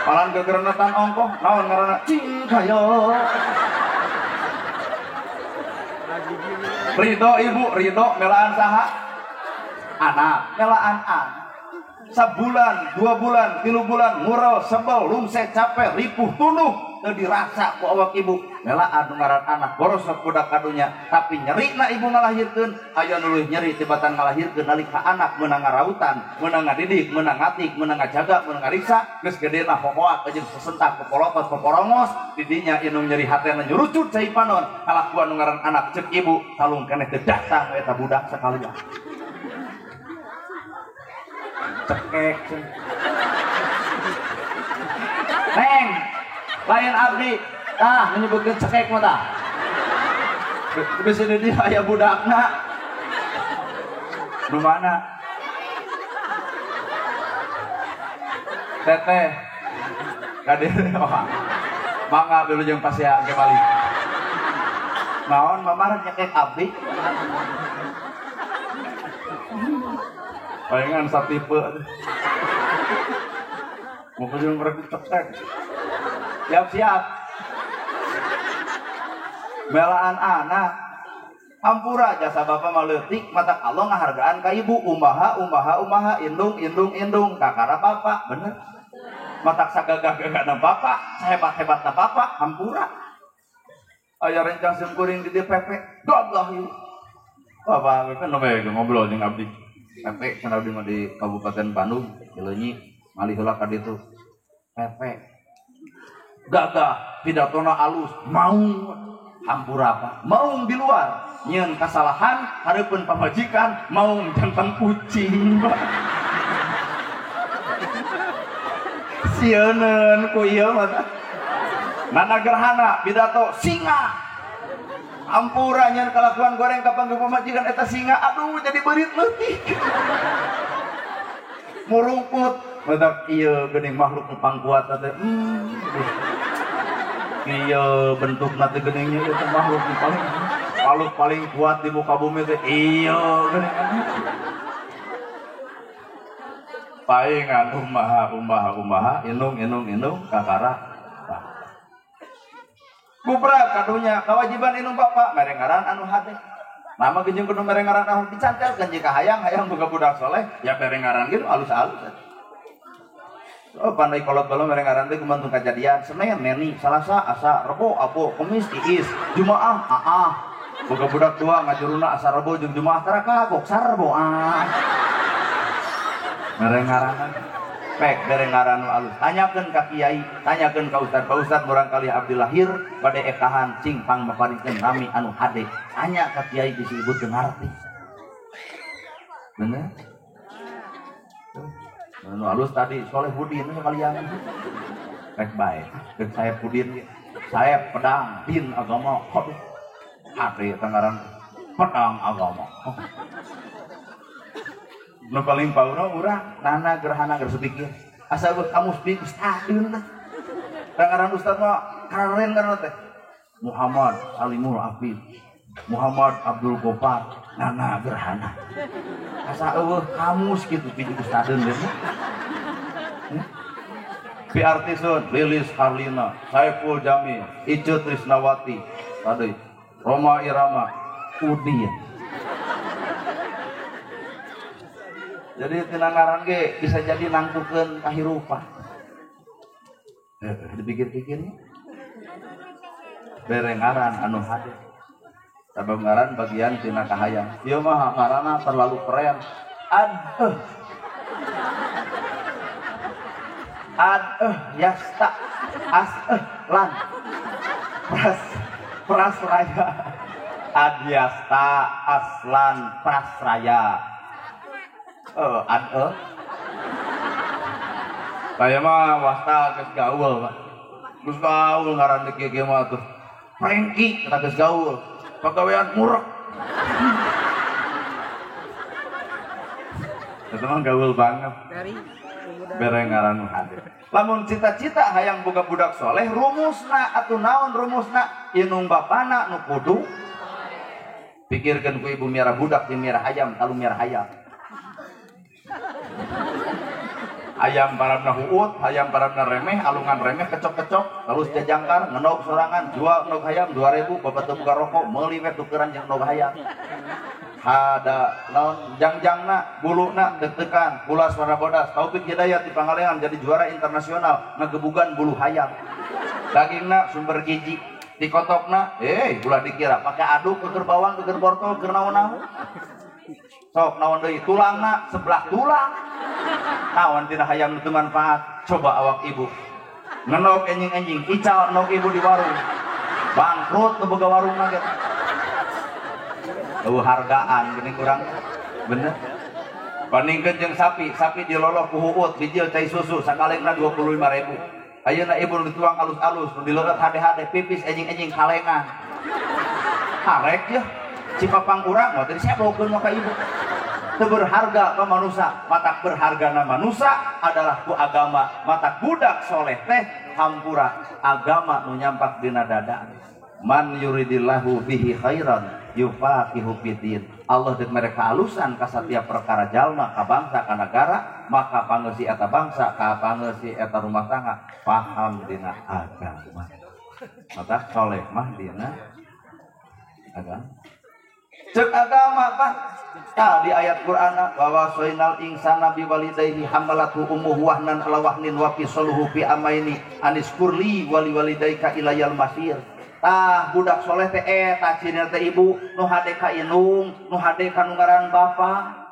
Palan gegerenetan ongkoh, naon ngaranna? Cing kayo. Ridho ibu, ridho melaan saha? Anak, melaan anak. Sabulan, 2 bulan, 3 bulan, ngurel, sebel, lumse, capek, ripuh, tunduh, teu dirasa ku awak ibu. Melaan ngaran anak, borosok budak kadunya, tapi nyerina ibu ngalahirkeun, aya nu leuwih nyeri tibatan ngalahirkeun nalika anak meunang ngarautan, meunang ngadidik, meunang ngatik, meunang ngajaga, meunang ngariksa, geus gedena hohoak jeung sesentak, popolotot, poporongos, didinya indung nyeri hatena nyurucut cai panon, kalakuan nu ngaran anak ceuk ibu, talung keneh teu datang eta budak sakalian. Cekek. Neng, lain abdi, tah menyebutkan cekek mah tah. Bisa di aya budakna. Nu mana? Teteh. Kadir, oh. Mangga wilujeng pasea ge balik. Naon mamar nyekek abdi? Palingan satipe. Mau jeung mereka cekek. Siap-siap. Belaan anak. Hampura jasa bapak mah leutik matak Allah ngahargaan ka ibu umaha umaha umaha indung indung indung kakara bapak bener. Matak sagagah-gagahna bapak, sahebat-hebatna bapak hampura. Aya rencang simkuring di DPP, gagah ieu. Bapak kan nembe ngobrol jeung abdi. PP cenah abdi mah di Kabupaten Bandung, Cileunyi, ngalih heula ka ditu. PP. Gagah, pidatona alus, maung hampura apa? Maung di luar, nyeun kasalahan hareupeun pamajikan, maung jantan kucing. Sieuneun ku ieu mah. Nana gerhana pidato singa. Ampura nyen kalakuan goreng ka panggih pamajikan eta singa, aduh jadi beurit leutik. Murungkut, matak ieu geuning makhluk nu pangkuat teh. Ieu bentukna teh geuning ieu teh makhluk nu paling paling kuat di muka bumi teh ieu geuning. Paingan umaha umaha umaha indung indung indung kakara. Gubrak kadunya kewajiban indung bapak mere ngaran anu hade. Nama geujeung kudu mere ngaran anu dicantelkeun jika hayang hayang boga budak soleh ya mere ngaran ge alus-alus. Oh pandai kolot balu mere ngaran teh kumantung kajadian Senin Neni, Salasa Asa, Rebo Abo, Kemis Iis, Jumaah Aah. Boga budak tua ngajuruna asa Rebo jeung Jumaah tara kagok sarbo ah. Mere ngaranan. Pek bere ngaran nu alus. Tanyakeun ka kiai, tanyakeun ka ustad. Pak Ustad murangkali abdi lahir bade ekahan cing pang maparingkeun nami anu hade. Tanya ka kiai bisi ibu teu ngarti. Bener? Nu alus tadi Soleh Budin sekalian. Rek bae, rek saya Budin, saya pedang din agama. Aduh. Hade eta ngaran pedang agama. Nu paling paurna urang nana gerhana geus pikir. Asa eueuh kamus bi ustadun teh. Ngaran ustad mah keren ngaran teh. Muhammad Salimul Afid, Muhammad Abdul Gopar, nana gerhana. Asa eueuh kamus kitu bi ustadun teh. Pi artisun Lilis Harlina, Saiful Jamil, Icut Trisnawati, tadi Roma Irama, Udin. Jadi tina ngaran ge bisa jadi nangtukeun kahirupan. Dipikir-pikirnya. Bere ngaran anu hade. Sabab ngaran bagian tina kahayang. Ieu mah ngaranna terlalu keren. Ad ad yasta as lan pras prasraya. Adyasta aslan prasraya. Ad saya mah wasta geus gaul Pak. Geus gaul ngaran teh kieu mah tuh. Prengki kata geus gaul. Pagawean murek. Eta mah gaul banget. Bere ngaran hade. Lamun cita-cita hayang boga budak soleh rumusna atuh naon rumusna inung bapana nu kudu pikirkeun ku ibu miara budak jeung miara hayam talu miara hayam. Ayam parabna huut, ayam parabna remeh, alungan remeh kecok-kecok, terus jajangkar, ngenog sorangan, jual nog hayam 2000, bapak teu boga rokok, meuli we tukeran jeung nog hayam. Hada naon jangjangna, buluna deg-degan, bulas warna bodas, Taufik Hidayat di Pangalengan jadi juara internasional ngegebugan bulu hayam. Dagingna sumber gizi, dikotokna, ulah dikira pakai aduk keur bawang, keur wortel, keur naon-naon. Sok naon deui tulangna sebelah tulang. Naon tina hayam nu teu manfaat. Coba awak ibu ngenog enjing-enjing ical nog ibu di warung. Bangkrut nu boga warungna ge. Eueuh hargaan geuning urang. Bener. Bandingkeun jeung sapi, sapi diloloh ku huut, bijil cai susu sakalengna 25.000. Ayeuna ibu nu dituang alus-alus, nu dileureut hade-hade pipis enjing-enjing kalengan. Harek yeuh. Cipapang urang mah tadi sebokeun mah ka ibu. Teu berharga ka manusa, matak berhargana manusa adalah ku agama, matak budak soleh teh hampura agama nu nyampak dina dada. Man yuridillahu bihi khairan yufaqihu fiddin. Allah deuk mereka alusan ka satiap perkara jalma, ka bangsa, ka nagara, maka pangeusi eta bangsa, ka pangeusi eta rumah tangga paham dina agama. Matak soleh mah dina agama. Cek agama kan tadi ayat Quran wa wasainal insana biwalidayhi hamalatu ummuhu wahnan ala wahnin wa fisaluhu fi amaini aniskurli wali walidayka ilayal masir. Tah budak soleh teh eta cirina teh ibu nu hade ka indung, nu hade ka nu ngaran bapa.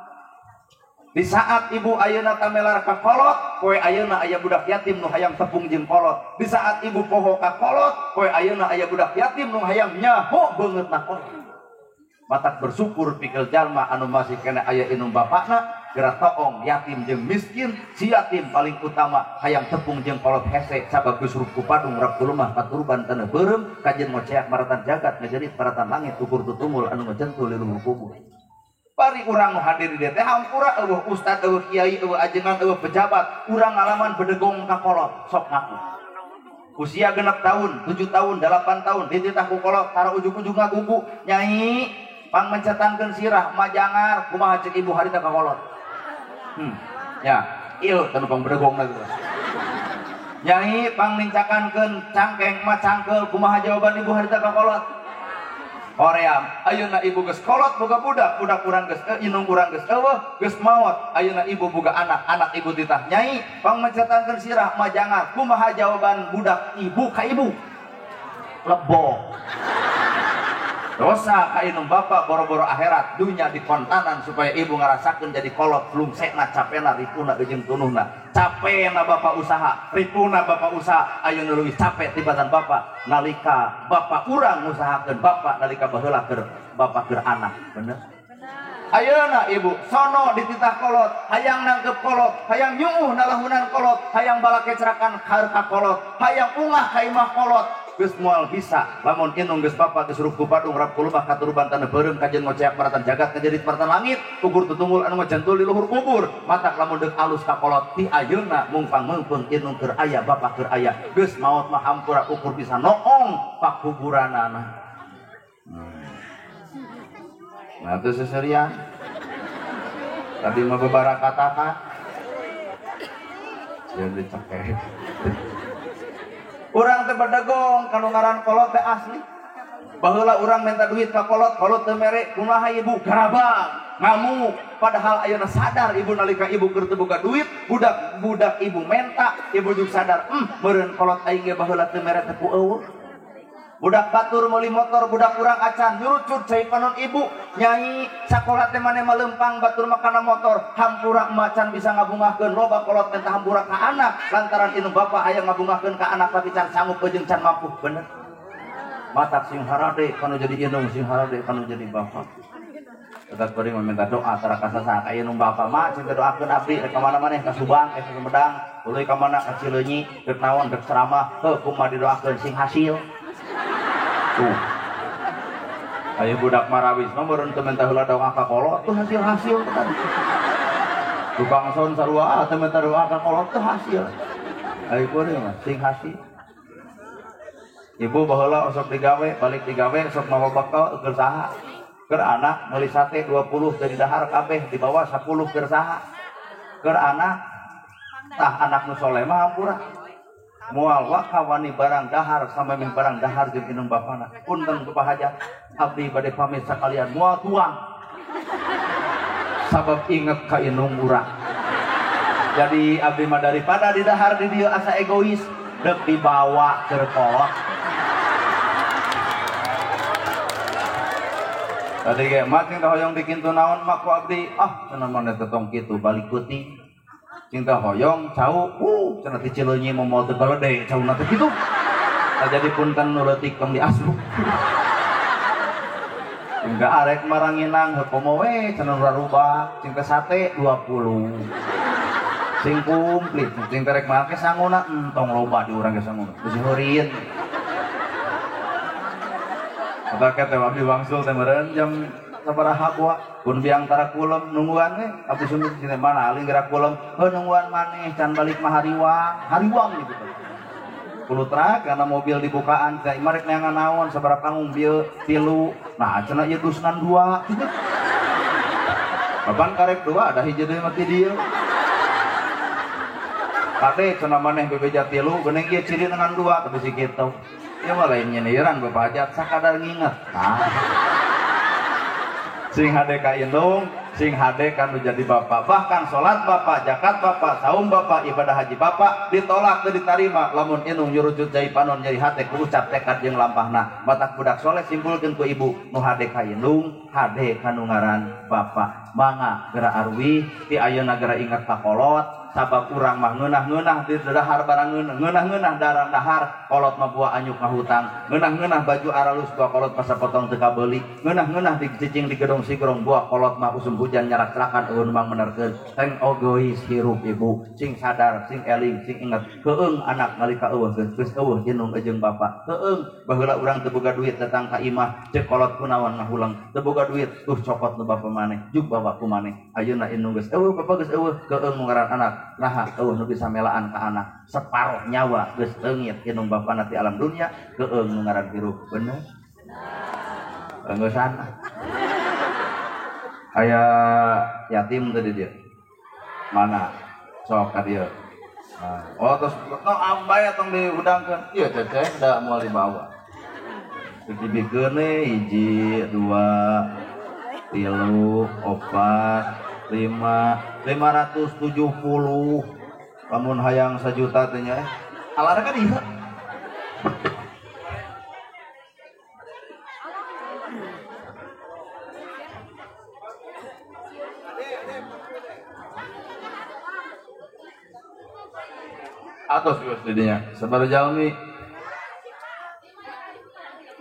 Di saat ibu ayeuna tamelar ka kolot, poe ayeuna aya budak yatim nu hayang tepung jeung kolot. Di saat ibu poho ka kolot, poe ayeuna aya budak yatim nu hayang nyaho beungeutna kolot. Matak bersyukur pikir jalma anu masih kena aya inum bapakna geura toong yatim jeung miskin, si yatim paling utama hayang tepung jeung kolot hese sabab geus rup ku padung rap ku lumah paturban taneuh beureum kajen ngoceak maratan jagat ngajerit maratan langit ukur tutumul anu ngajentul di luhur kubur. Bari urang nu hadir di dieu teh hampura eueuh ustad eueuh kiai eueuh ajengan eueuh pejabat urang ngalaman bedegong ka kolot sok ngaku. Usia 6 tahun, 7 tahun, 8 tahun dititah ku kolot tara ujug-ujug ngagugu nyai pang mencetankeun sirah majangar kumaha ceuk ibu harita ka kolot. Ya, ieu teu pang bedegongna kitu. Nyai pang nincakankeun cangkeng mah cangkeul kumaha jawaban ibu harita ka kolot. Hoream, ayeuna ibu geus kolot boga budak, budak urang geus indung urang geus eueuh, geus maot. Ayeuna ibu boga anak, anak ibu ditah nyai pang mencetankeun sirah majangar kumaha jawaban budak ibu ka ibu. Lebok. Dosa ka indung bapak boro-boro akhirat dunya dikontanan supaya ibu ngarasakeun jadi kolot lungsekna capena ripuna jeung tunuhna. Capena bapak usaha, ripuna bapak usaha, ayeuna nu leuwih capek tibatan bapak nalika bapak urang ngusahakeun bapak nalika baheula keur bapak keur anak, bener? Ayeuna ibu sono dititah kolot, hayang nangkep kolot, hayang nyuuh nalahunan kolot, hayang balakecrakan ka kolot, hayang ungah ka imah kolot. Geus moal bisa lamun indung geus bapak geus ruku padung rap kulubah katuruban tanah beureum kajen ngoceak maratan jagat kajerit maratan langit kubur tutunggul anu ngajantul di luhur kubur matak lamun deuk alus ka kolot ti ayeuna mungpang meungpeung indung keur aya bapak keur aya geus maot mah hampura ukur bisa noong pakuburanana. Nah itu seserian tadi mah bebarakatakan jangan dicekek. Urang teh bedegong kanu ngaran kolot teh asli. Baheula urang minta duit ka kolot, kolot teu mere, kumaha ibu garabang, ngamuk. Padahal ayeuna sadar ibu nalika ibu keur teu boga duit, budak-budak ibu menta, ibu juga sadar, meureun kolot aing ge baheula teu mere teh ku eueuh. Budak batur meuli motor, budak urang acan nyurucut cai panon ibu, nyai sakola teh maneh mah leumpang batur makana motor, hampura macan bisa ngabungahkeun loba kolot minta hampura ka anak lantaran indung bapak hayang ngabungahkeun ka anak tapi can sanggup jeung can mampu, bener? Matak sing harade kanu jadi indung, sing harade kanu jadi bapak. Tetap beri meminta doa tara kasasa ka indung bapak mah cinta doakeun abdi rek ka mana maneh ka Subang ka Sumedang, tuluy ka mana ka Cileunyi, rek naon rek ceramah, heuh kumaha didoakeun sing hasil. Tuh. Ayo budak marawis mah meureun teu minta heula doa ka kolot tuh hasil-hasil tadi. Tukang son sarua teu minta doa ka kolot tuh hasil. Ayo kuring mah sing hasil. Ibu baheula osok digawe, balik digawe sok mawa bekal keur saha? Keur anak meuli sate 20 dari dahar kabeh dibawa 10 keur saha? Keur anak tah anak nu soleh mah hampura. Moal waka wani barang dahar sampai meh barang dahar jeung indung bapana. Punten ku Pak Hajat, abdi bade pamit sakalian moal tuang. Sabab inget ka indung urang. Jadi abdi mah daripada di dahar di dieu asa egois, deuk dibawa keur kolot. Tadi ge mah cing teh hoyong dikintu naon mah ku abdi, ah cenah maneh teh tong kitu balik peuting. Cinta hoyong cau, cenah ti Cileunyi moal teu balede cauna teh kitu. Tah jadi punten nu leutik tong diasup. Hingga arek maranginang heuh komo we cenah rarubah, cing teh sate 20. Sing komplit, cing teh rek make sanguna entong loba di urang ge sanguna. Bisi heurin. Eta teh abdi wangsul teh meureun jam sabaraha gua pun biang tara kulem nungguan we abdi sumit cina mana aling gerak kulem heuh nungguan maneh can balik mah hariwang hariwang gitu kulutra karena mobil dibukaan cai marek neangan naon sabaraha panggung bieu tilu nah cenah ieu dusnan dua gitu baban karek dua ada hiji deui mah ti dieu kade cenah maneh bebeja tilu geuning ieu ciri dengan dua tapi si kitu ieu mah lain nyindiran Bapak Hajat sakadar nginget nah sing hade ka indung, sing hade kanu jadi bapak. Bahkan salat bapak, zakat bapak, saum bapak, ibadah haji bapak ditolak teu ditarima lamun indung nyurucut jai panon nyeri hate ku ucap tekad jeung lampahna. Matak budak soleh simpulkeun ku ibu nu hade ka indung, hade kanu ngaran bapak. Mangga geura arwih ti ayeuna geura inget ka kolot, sabab urang mah ngeunah-ngeunah di dahar barang ngeunah-ngeunah darang dahar kolot mah buah anyuk ngahutang, ngeunah-ngeunah baju aralus buah kolot pasapotong teu kabeuli, ngeunah-ngeunah dicicing di gedong sigrong buah kolot mah usum hujan nyarak-cerakan eueun mang menerkeun. Teng ogois hirup ibu, sing sadar, sing eling, sing inget keung anak nalika eueuh geus eueuh indung jeung bapak. Keung baheula urang teu boga duit datang ka imah ceuk kolot kunaon ngahulang, teu boga duit tuh cokot nu bapa maneh, jug bawa ku maneh. Ayeuna indung geus eueuh bapak geus eueuh keung nu ngaran anak. Naha eueuh nu bisa melaan ka anak separoh nyawa geus leungit indung bapana ti alam dunia keung nu ngaran hirup, bener? Engeusan. Aya yatim tadi dia. Mana? Sok ka dieu. Nah, oh terus no ambay tong diudangkeun. Ieu ceceh da moal dibawa. Dibikeun we hiji, dua, tilu, opat, lima, 570. Lamun hayang 1 juta teh nya. Alara kan ieu. Atos wios didinya sabar jalmi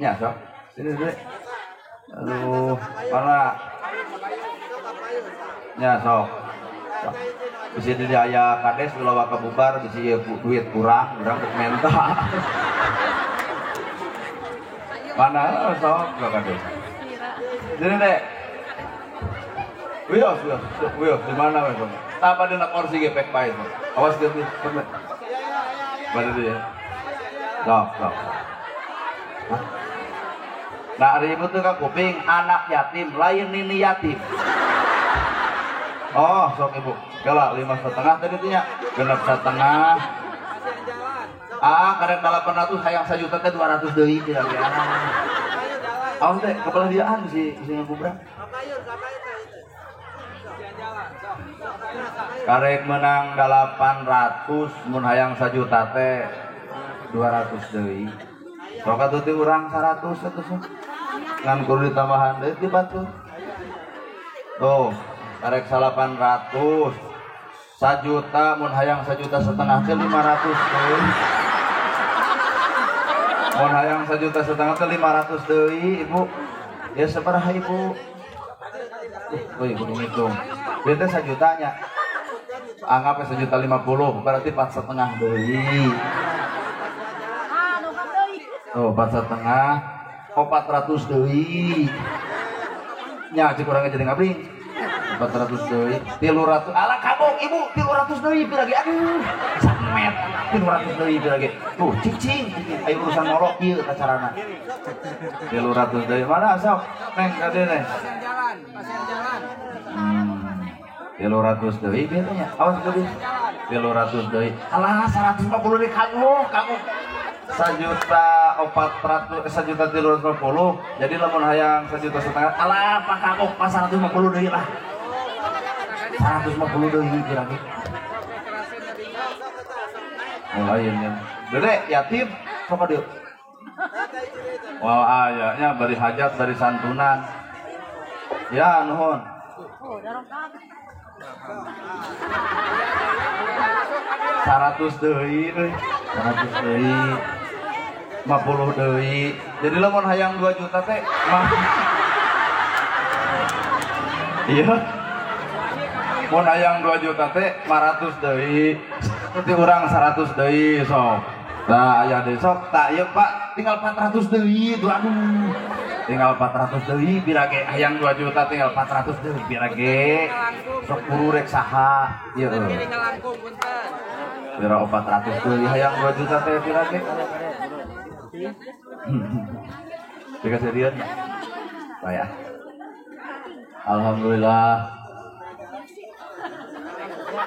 nya sok sini deh. Aduh mana nya sok bisi di aya kades ulah kabubar bisi ieu duit kurang urang rek menta. Mana sok ka kades sini deh. Wios wios wios di mana we sok tah dina kursi ge pek bae sok awas geus mana dia? Sok, sok. Nah, ari ibu tuh ka kuping anak yatim, lain nini yatim. Oh, sok ibu. Kala 5,5 tadi tuh nya. 6,5. Ah, karek 800 hayang 1 juta teh 200 deui kira-kira. Awas teh kebelah diaan si ngabubrak. Karek menang 800 mun hayang 1 juta teh 200 deui. Sok atuh ti urang 100 atuh sok. Ngan kudu ditambahan deui ti batur. Tuh, karek 800. 1 juta mun hayang 1,5 juta teh 500 deui. Mun hayang 1,5 juta teh 500 deui, Ibu. Ya sabaraha Ibu? Woi, kudu ngitung. Dia teh 1 jutanya. Anggapnya 1,050 juta, berarti 4,5 deui. Tuh, 4,5, oh 400 deui. Nya cek urang jadi ngabring. 400 deui, 300. Alah kabok ibu, 300 deui pira ge. Aduh, samet. 300 deui pira ge. Tuh, cicing, ayo urusan ngolok ieu kacarana. 300 deui mana sok? Neng ka dieu neng. Jalan, pasien jalan. 300 deui biasanya. Awas deui. 300 deui. Alah 150 deui kagok, kagok. 1.400.000, 1.350.000. Jadi lamun hayang 1,5 juta, alah pak kagok pas 150 deui lah. 150 deui kira-kira. Oh lain ya. Dede yatim sok ka dieu. Wah aya nya bari hajat bari santunan. Ya nuhun. 100 deui euy, 100 deui. 50 deui. Jadi lamun hayang 2 juta teh mah. Iya. Mun hayang 2 juta teh 500 deui. Nanti urang 100 deui sok. Nah, aya deui sok. Tah ieu Pak, tinggal 400 deui tuh aduh. Tinggal 400 deui pira ge hayang 2 juta tinggal 400 deui pira ge. Sok buru rek saha ieu. Pira 400 deui hayang 2 juta teh pira ge. Dikasih rian Pak ya. Alhamdulillah.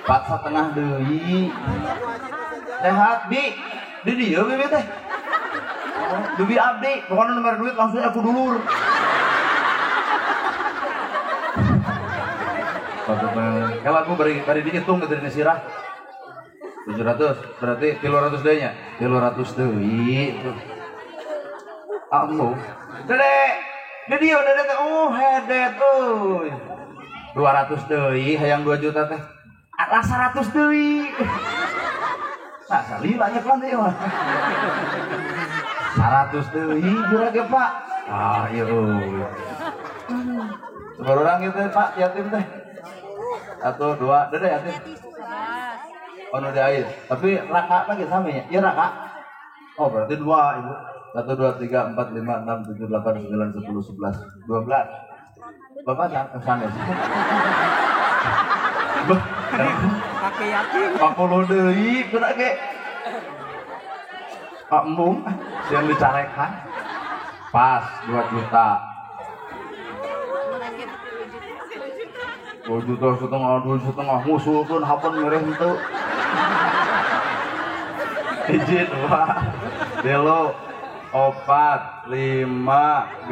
4,5 deui. Sehat bi. Di dieu bibi teh. Bibi abdi, pokoknya nomor duit langsung aku dulur. Kalau aku bari dihitung ke dari sirah. 700 berarti 300 deui nya. 300 deui. Ambo. Dede, di dieu dede teh hedet euy. 200 deui hayang 2 juta teh. Alah 100 deui. Nah, salila nya kelan deui mah. 100 deui jurang ge Pak. Ah, ieu euy. Sabar urang ieu teh Pak yatim teh. 1 2 dede yatim. Oh, nu diait. Tapi raka lagi sama ya? Iya raka. Oh, berarti 2 Ibu. 1 2 3 4 5 6 7 8 9 10 11 12. Bapak sanes. Pakai yatim. 40 deui geura ge. Pak embung sieun dicarekan. Pas 2 juta. 2,5 juta, 2,5 ngusulkeun hapeun mere henteu. 1 2 3 4 5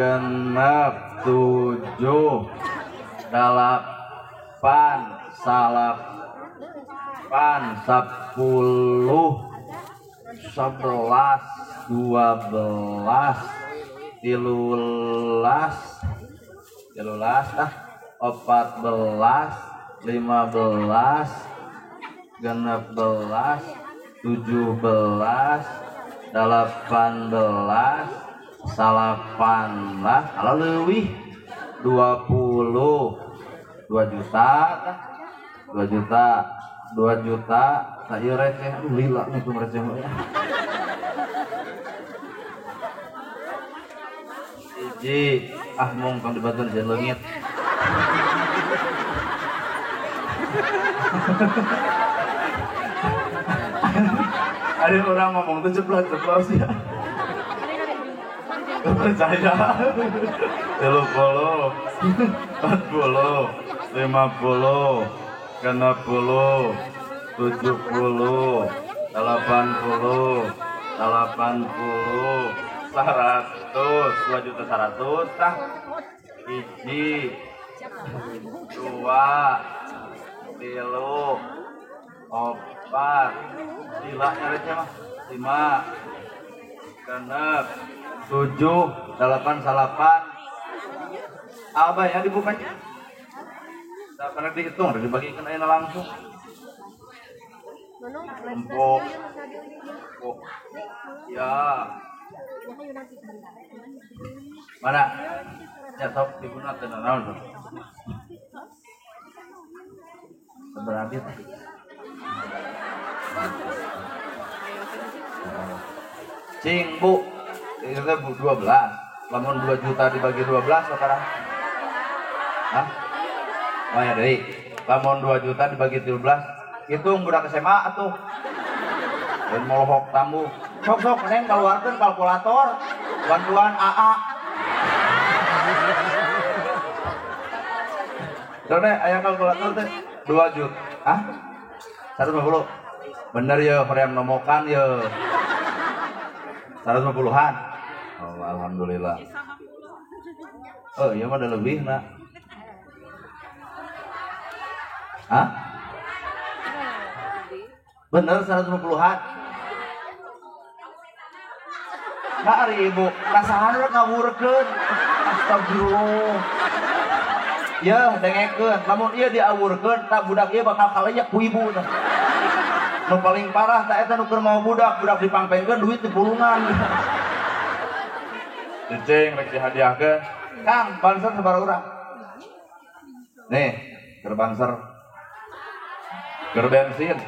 6 7 8 9 10 11 12 13 ah 14 15 16 17 18 19 ala leuwih 20 2 juta 2 juta 2 juta saya receh lila ngitung receh ya. Hiji ah mung kang dibantuan jeung leungit. Ada orang ngomong tuh ceplos-ceplos ya. Percaya. 30 40 50 60 70 80 80 100 2.100.000 tah. 1 2 3 4 gila nyaretnya mah 5 6 7 8 9 apa ya dibukanya? Tak pernah dihitung, udah dibagikan aja langsung. Empok, oh, ya. Mana? Ya sok dibuna teu naon tuh. Berarti cing bu, itu 12. Lamun 2 juta dibagi 12 sekarang. Hah? Oh ya deui. Lamun 2 juta dibagi 13, hitung budak SMA atuh. Dan molohok tamu. Sok-sok neng keluarkeun kalkulator. Bantuan AA. Done aya kalkulator teh 2 juta. Hah? 150. Bener ya, hoream nomokan ya. 150-an. Oh, alhamdulillah. Oh, iya mah ada lebih nak. Hah? Bener 150-an. Nah, ari ibu, rasahan rek ngawurkeun. Astagfirullah. Yeuh, dengekeun. Lamun ieu diawurkeun, tah budak ieu bakal kaleyak ku ibu tah. Nu paling parah tah eta nu keur mau budak, budak dipangpengkeun duit di pulungan. Cicing rek dihadiahkeun. Kang, banser sabaraha urang? Nih, keur banser. Keur bensin.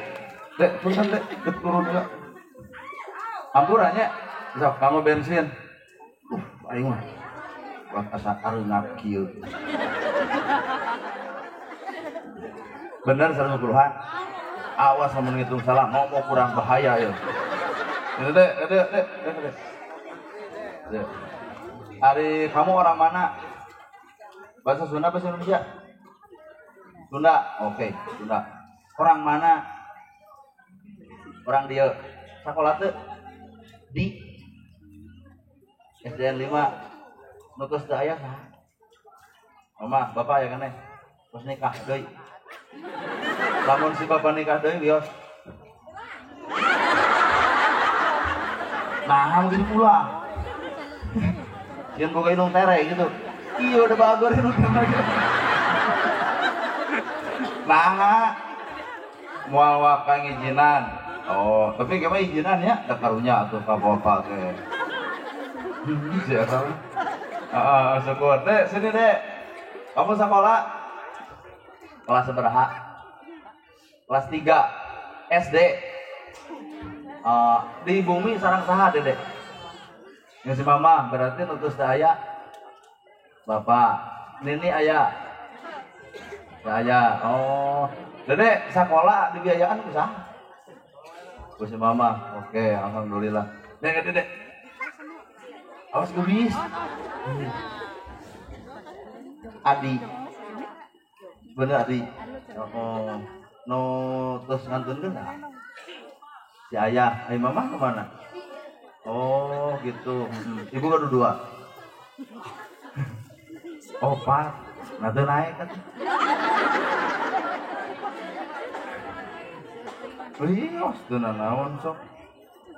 Dek, punten dek, turun heula. Ampura nya. Sok kamu bensin. Aing mah. Wah asa kareungap kieu. Bener 150-an. Awas lamun ngitung salah, ngomong kurang bahaya ya. Itu dek, dek, dek, dek. Dek. Ari kamu orang mana? Bahasa Sunda bahasa Indonesia? Sunda, oke, Sunda. Orang mana? Orang dia. Sekolah teu di SDN 5. Nu tos teu aya saha? Mama, bapak aya keneh. Terus nikah deui. Lamun si bapak nikah deui wios. Nah, mungkin pulang. Yang boga indung tere gitu. Iya udah bagor indung tere. Nah, moal waka ngijinan. Oh, tapi gimana izinan ya? Da karunya atuh ka bapak teh. Siapa? Heeh, syukur. Dek, sini Dek. Kamu sekolah kelas sabaraha? Kelas 3 SD. Di bumi sarang saha Dedek? Yang si mama berarti nutus teu aya bapak. Nini aya. Teu aya. Oh, Dedek sekolah dibiayaan ku saha? Ku si mama. Oke, alhamdulillah. Dek, Dedek. Awas kumis. Adi. Bener Adi. Oh, no terus ngantunkeun tah? Si ayah, mama kemana? Oh, gitu. Ibu kan dua. Oh, pak. Nah, tuh naik kan. Wih, teu nanaon sok.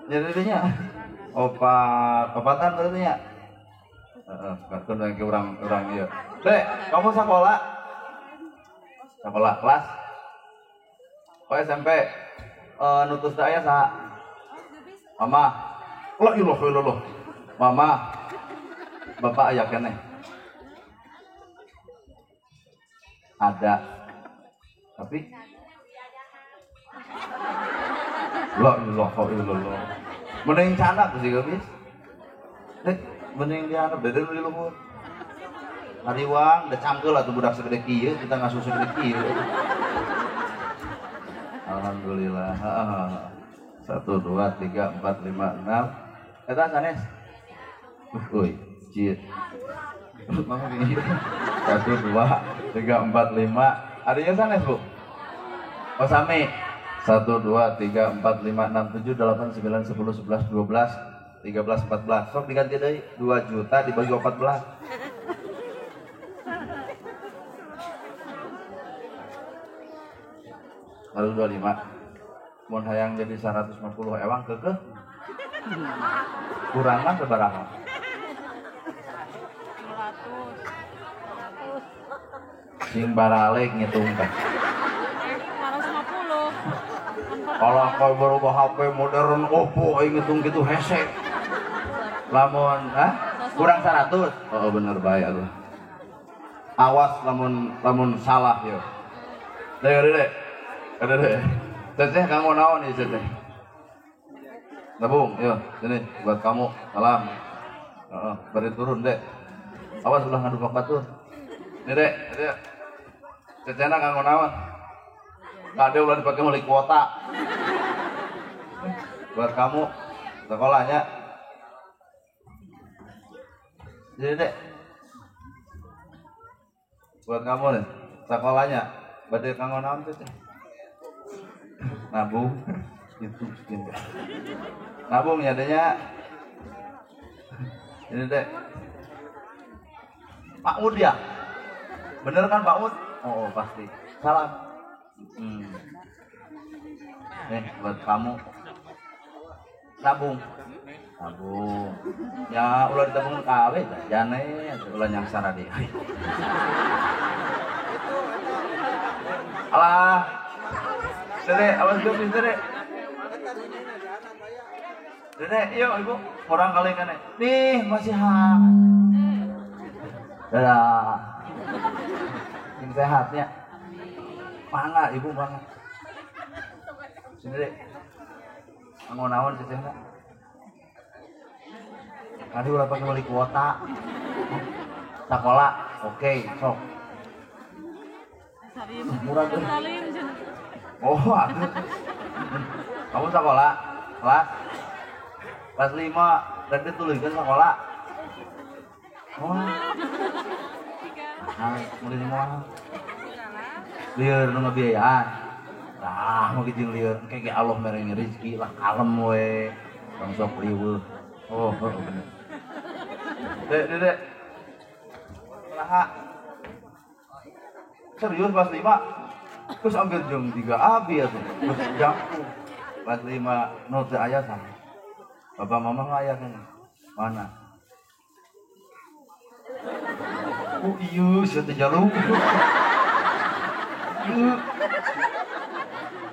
Jadinya opat, opatan berarti ya. Heeh, kartun yang urang ieu. Dek, kamu sekolah? Sekolah kelas? Oh SMP. Nutus aya saha? Mama. La ilaha illallah. Mama. Bapak aya keneh. Ada. Tapi la ilaha illallah. Mending canak sih geus. Dek, mending dihanap dede nu di luhur. Hariwang, da cangkeul atuh budak segede kieu, kita ngasuh segede kieu. Alhamdulillah. 1 2 3 4 5 6. Eta sanes. Euy, cieu. 1 2 3 4 5. Adanya sanes, Bu? Oh, sami. 1 2 3 4 5 6 7 8 9 10 11 12 13 14. Sok diganti deui 2 juta dibagi 14. Lalu 25. Mun hayang jadi 150 ewang keukeuh. Kurang mah sabaraha? 100. Sing baralek ngitung teh. 150. Kalau kau berubah HP modern Oppo aing ngitung gitu hese. Lamun ah kurang 100. Oh bener bae atuh. Awas lamun salah yo. Deh deh. Deh. Teteh kamu naon ieu teteh? Nabung, yo sini buat kamu. Salam. Heeh, bari turun deh. Awas ulah ngadu batur. Nih deh, deh. Tetehna kanggo naon? Kade ulah dipake meuli kuota. Buat kamu sekolahnya. Jadi dek, buat kamu nih sekolahnya, badai kanggo naon teh? Nabung, itu segini. Nabung ya adanya. Ini dek, Pak Ud ya? Bener kan Pak Ud? Oh, pasti. Salam. Nih buat kamu. Nabung. Nabung. Ya ulah ditabung kawe jane ulah nyangsara deui. Alah. Dede, awas geus dede. Dede, yuk ibu, orang kali kan. Nih masih hak. Dadah. Sing sehatnya. Mangga ibu mangga. Sini dek. Anggo naon sesehna? Kadi ulah pake meuli kuota. Sakola, oke, sok. Murah tuh. Oh, aduh. Kamu sekolah? Kelas? Kelas 5, dan dituluykeun sekolah. Oh. Nah, meuli moal. Lieur nu ngabiayaan. Lah, mau jeung lieur engke ge Allah mere rezeki lah kalem we. Tong sok liweuh. Oh, bener. Dek, dek. Saha? Serius kelas 5? Terus ambil jeung 3 abi atuh. Terus jangkung. Kelas 5 nu teu aya saha? Bapak mama aya kan? Mana? Oh iya, sia teh jaluk. Ieu.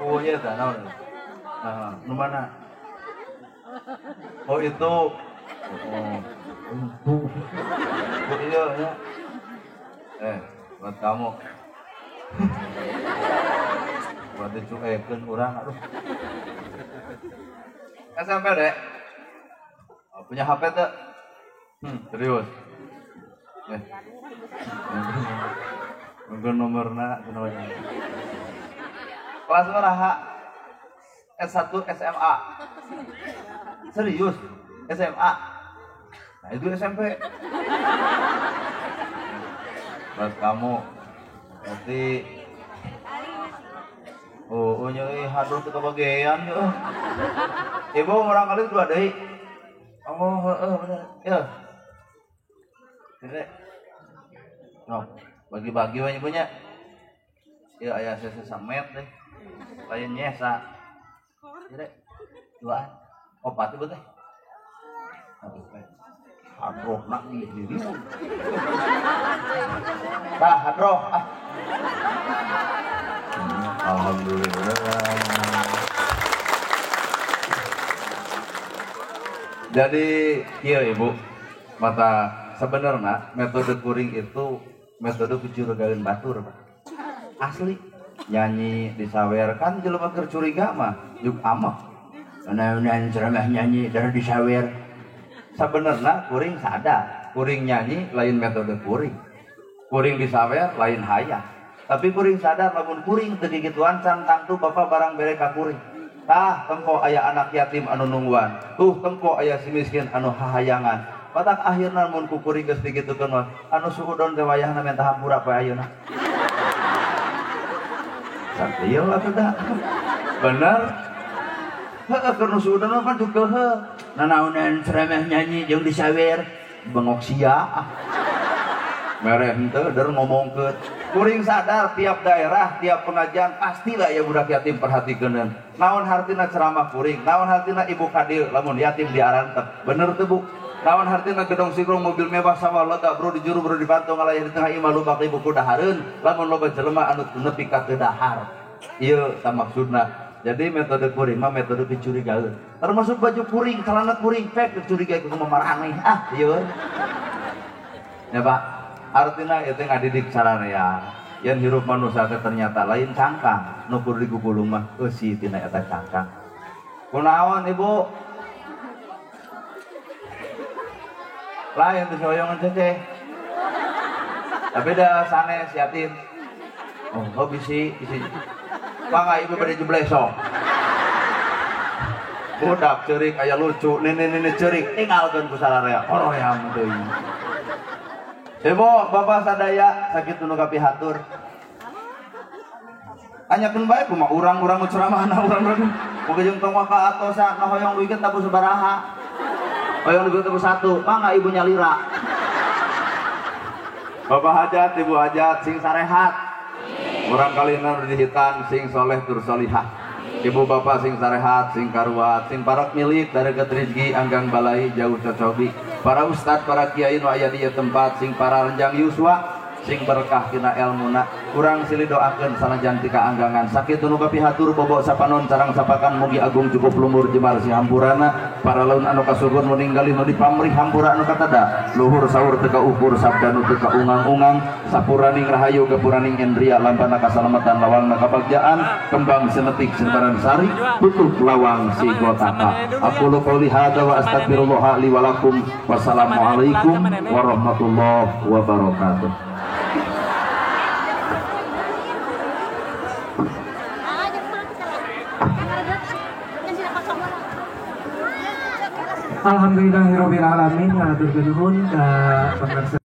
Oh iya tah naon? Nah, nu mana? Oh itu. Oh, itu. Oh iya ya. Buat kamu. Buat dicuekeun urang aduh. SMP dek. Oh, punya HP tuh? Serius. Mungkin nomorna kunaon. Kelas berapa? S1 SMA. Serius? SMA. Nah, itu SMP. Buat kamu. Berarti oh nyeri haduh teu kabagean heuh. Ibu orang kali dua deui. Oh, heeh bener. Ya. Dek. No, bagi-bagi we ibunya. Ya aya sesa samet deh. Lain nyesa. Dek. Duaan. Opat ibu teh. Hadroh nak milih diri. Tah hadroh ah. Alhamdulillah. Jadi iya ibu, mata sebenarnya metode kuring itu metode kecurigaan batur, Pak. Asli nyanyi disawer kan jelema keur curiga mah juk amah. Naon ceramah nyanyi dari disawer. Sebenarnya kuring sadar, kuring nyanyi lain metode kuring. Kuring disawer lain hayang. Tapi kuring sadar lamun kuring teu gigituan can tangtu bapak barang bere ka kuring. Tah tempo aya anak yatim anu nungguan. Tuh tempo aya si miskin anu hahayangan. Patak akhirna mun ku kuring geus digitukeun mah anu suudon teh wayahna minta hampura poe ayeuna. Santai atuh da. Bener. Heueuh keur nu suudon mah pan juga heuh. Nanaonan ceramah nyanyi jeung disawer bengok sia ah. Mere henteu der ngomongkeun. Kuring sadar tiap daerah, tiap pengajian pastilah ya budak yatim perhatikeun. Naon hartina ceramah kuring, naon hartina ibu kadil lamun yatim diarantep. Bener teu Bu? Naon hartina gedong sigrong mobil mewah sawah lega bro di juru bro dibantu ngalayah di tengah imah lubak ibu ku dahareun lamun loba jelema anu nepi ka teu dahar. Ieu ta maksudna. Jadi metode kuring mah metode kecurigaan. Termasuk baju kuring, celana kuring, pek kecurigaan ku maraneh. Ah, ieu. Ya Pak. Artinya itu ngadidik carana ya. Yang hirup manusia teh ternyata lain cangkang, nu kudu digugulung mah eusi tina eta cangkang. Kunaon Ibu? Lain teh hoyongan ceceh. Tapi da sanes yatim. Oh, bisi bisi. Mangga ibu bade jebleso. Budak ceurik aya lucu, nenek-nenek ceurik tinggalkeun ku sararea. Horoyam deui. Ibu, bapak sadaya sakitu nu kapihatur. Anyakeun bae kumaha urang-urang nu ceramahna urang-urang. Boga jeung tong waka atosa nu hoyong duikeun tabu sabaraha. Hoyong duikeun tabu satu, mangga ibu nyalira. Bapak hajat, ibu hajat sing sarehat. Urang kalina nu dihitan sing soleh tur solihah. Ibu bapak sing sarehat, sing karuat, sing parak milik dari rezeki anggang balai jauh cocobi. Para ustad, para kiai nu aya di ieu tempat sing para renjang yuswa, sing berkah tina elmuna. Urang silih doakeun sanajan ti kaanggangan. Sakitu nu kapihatur bobo sapanon carang sapakan mugi agung cukup lumur jemar si hampurana. Para laun anu kasuhun nu ninggali nu dipamrih hampura anu katada. Luhur saur teu kaukur sabda nu teu kaungang-ungang. Sapuraning rahayu gapuraning endria lampana kasalamatan lawangna kabagjaan kembang senetik sebaran sari tutup lawang si gotaka. Aqulu qouli hadza wa astaghfirullah li wa lakum. Wassalamualaikum warahmatullahi wabarakatuh. Alhamdulillahirabbil alamin, hatur nuhun ka pemirsa.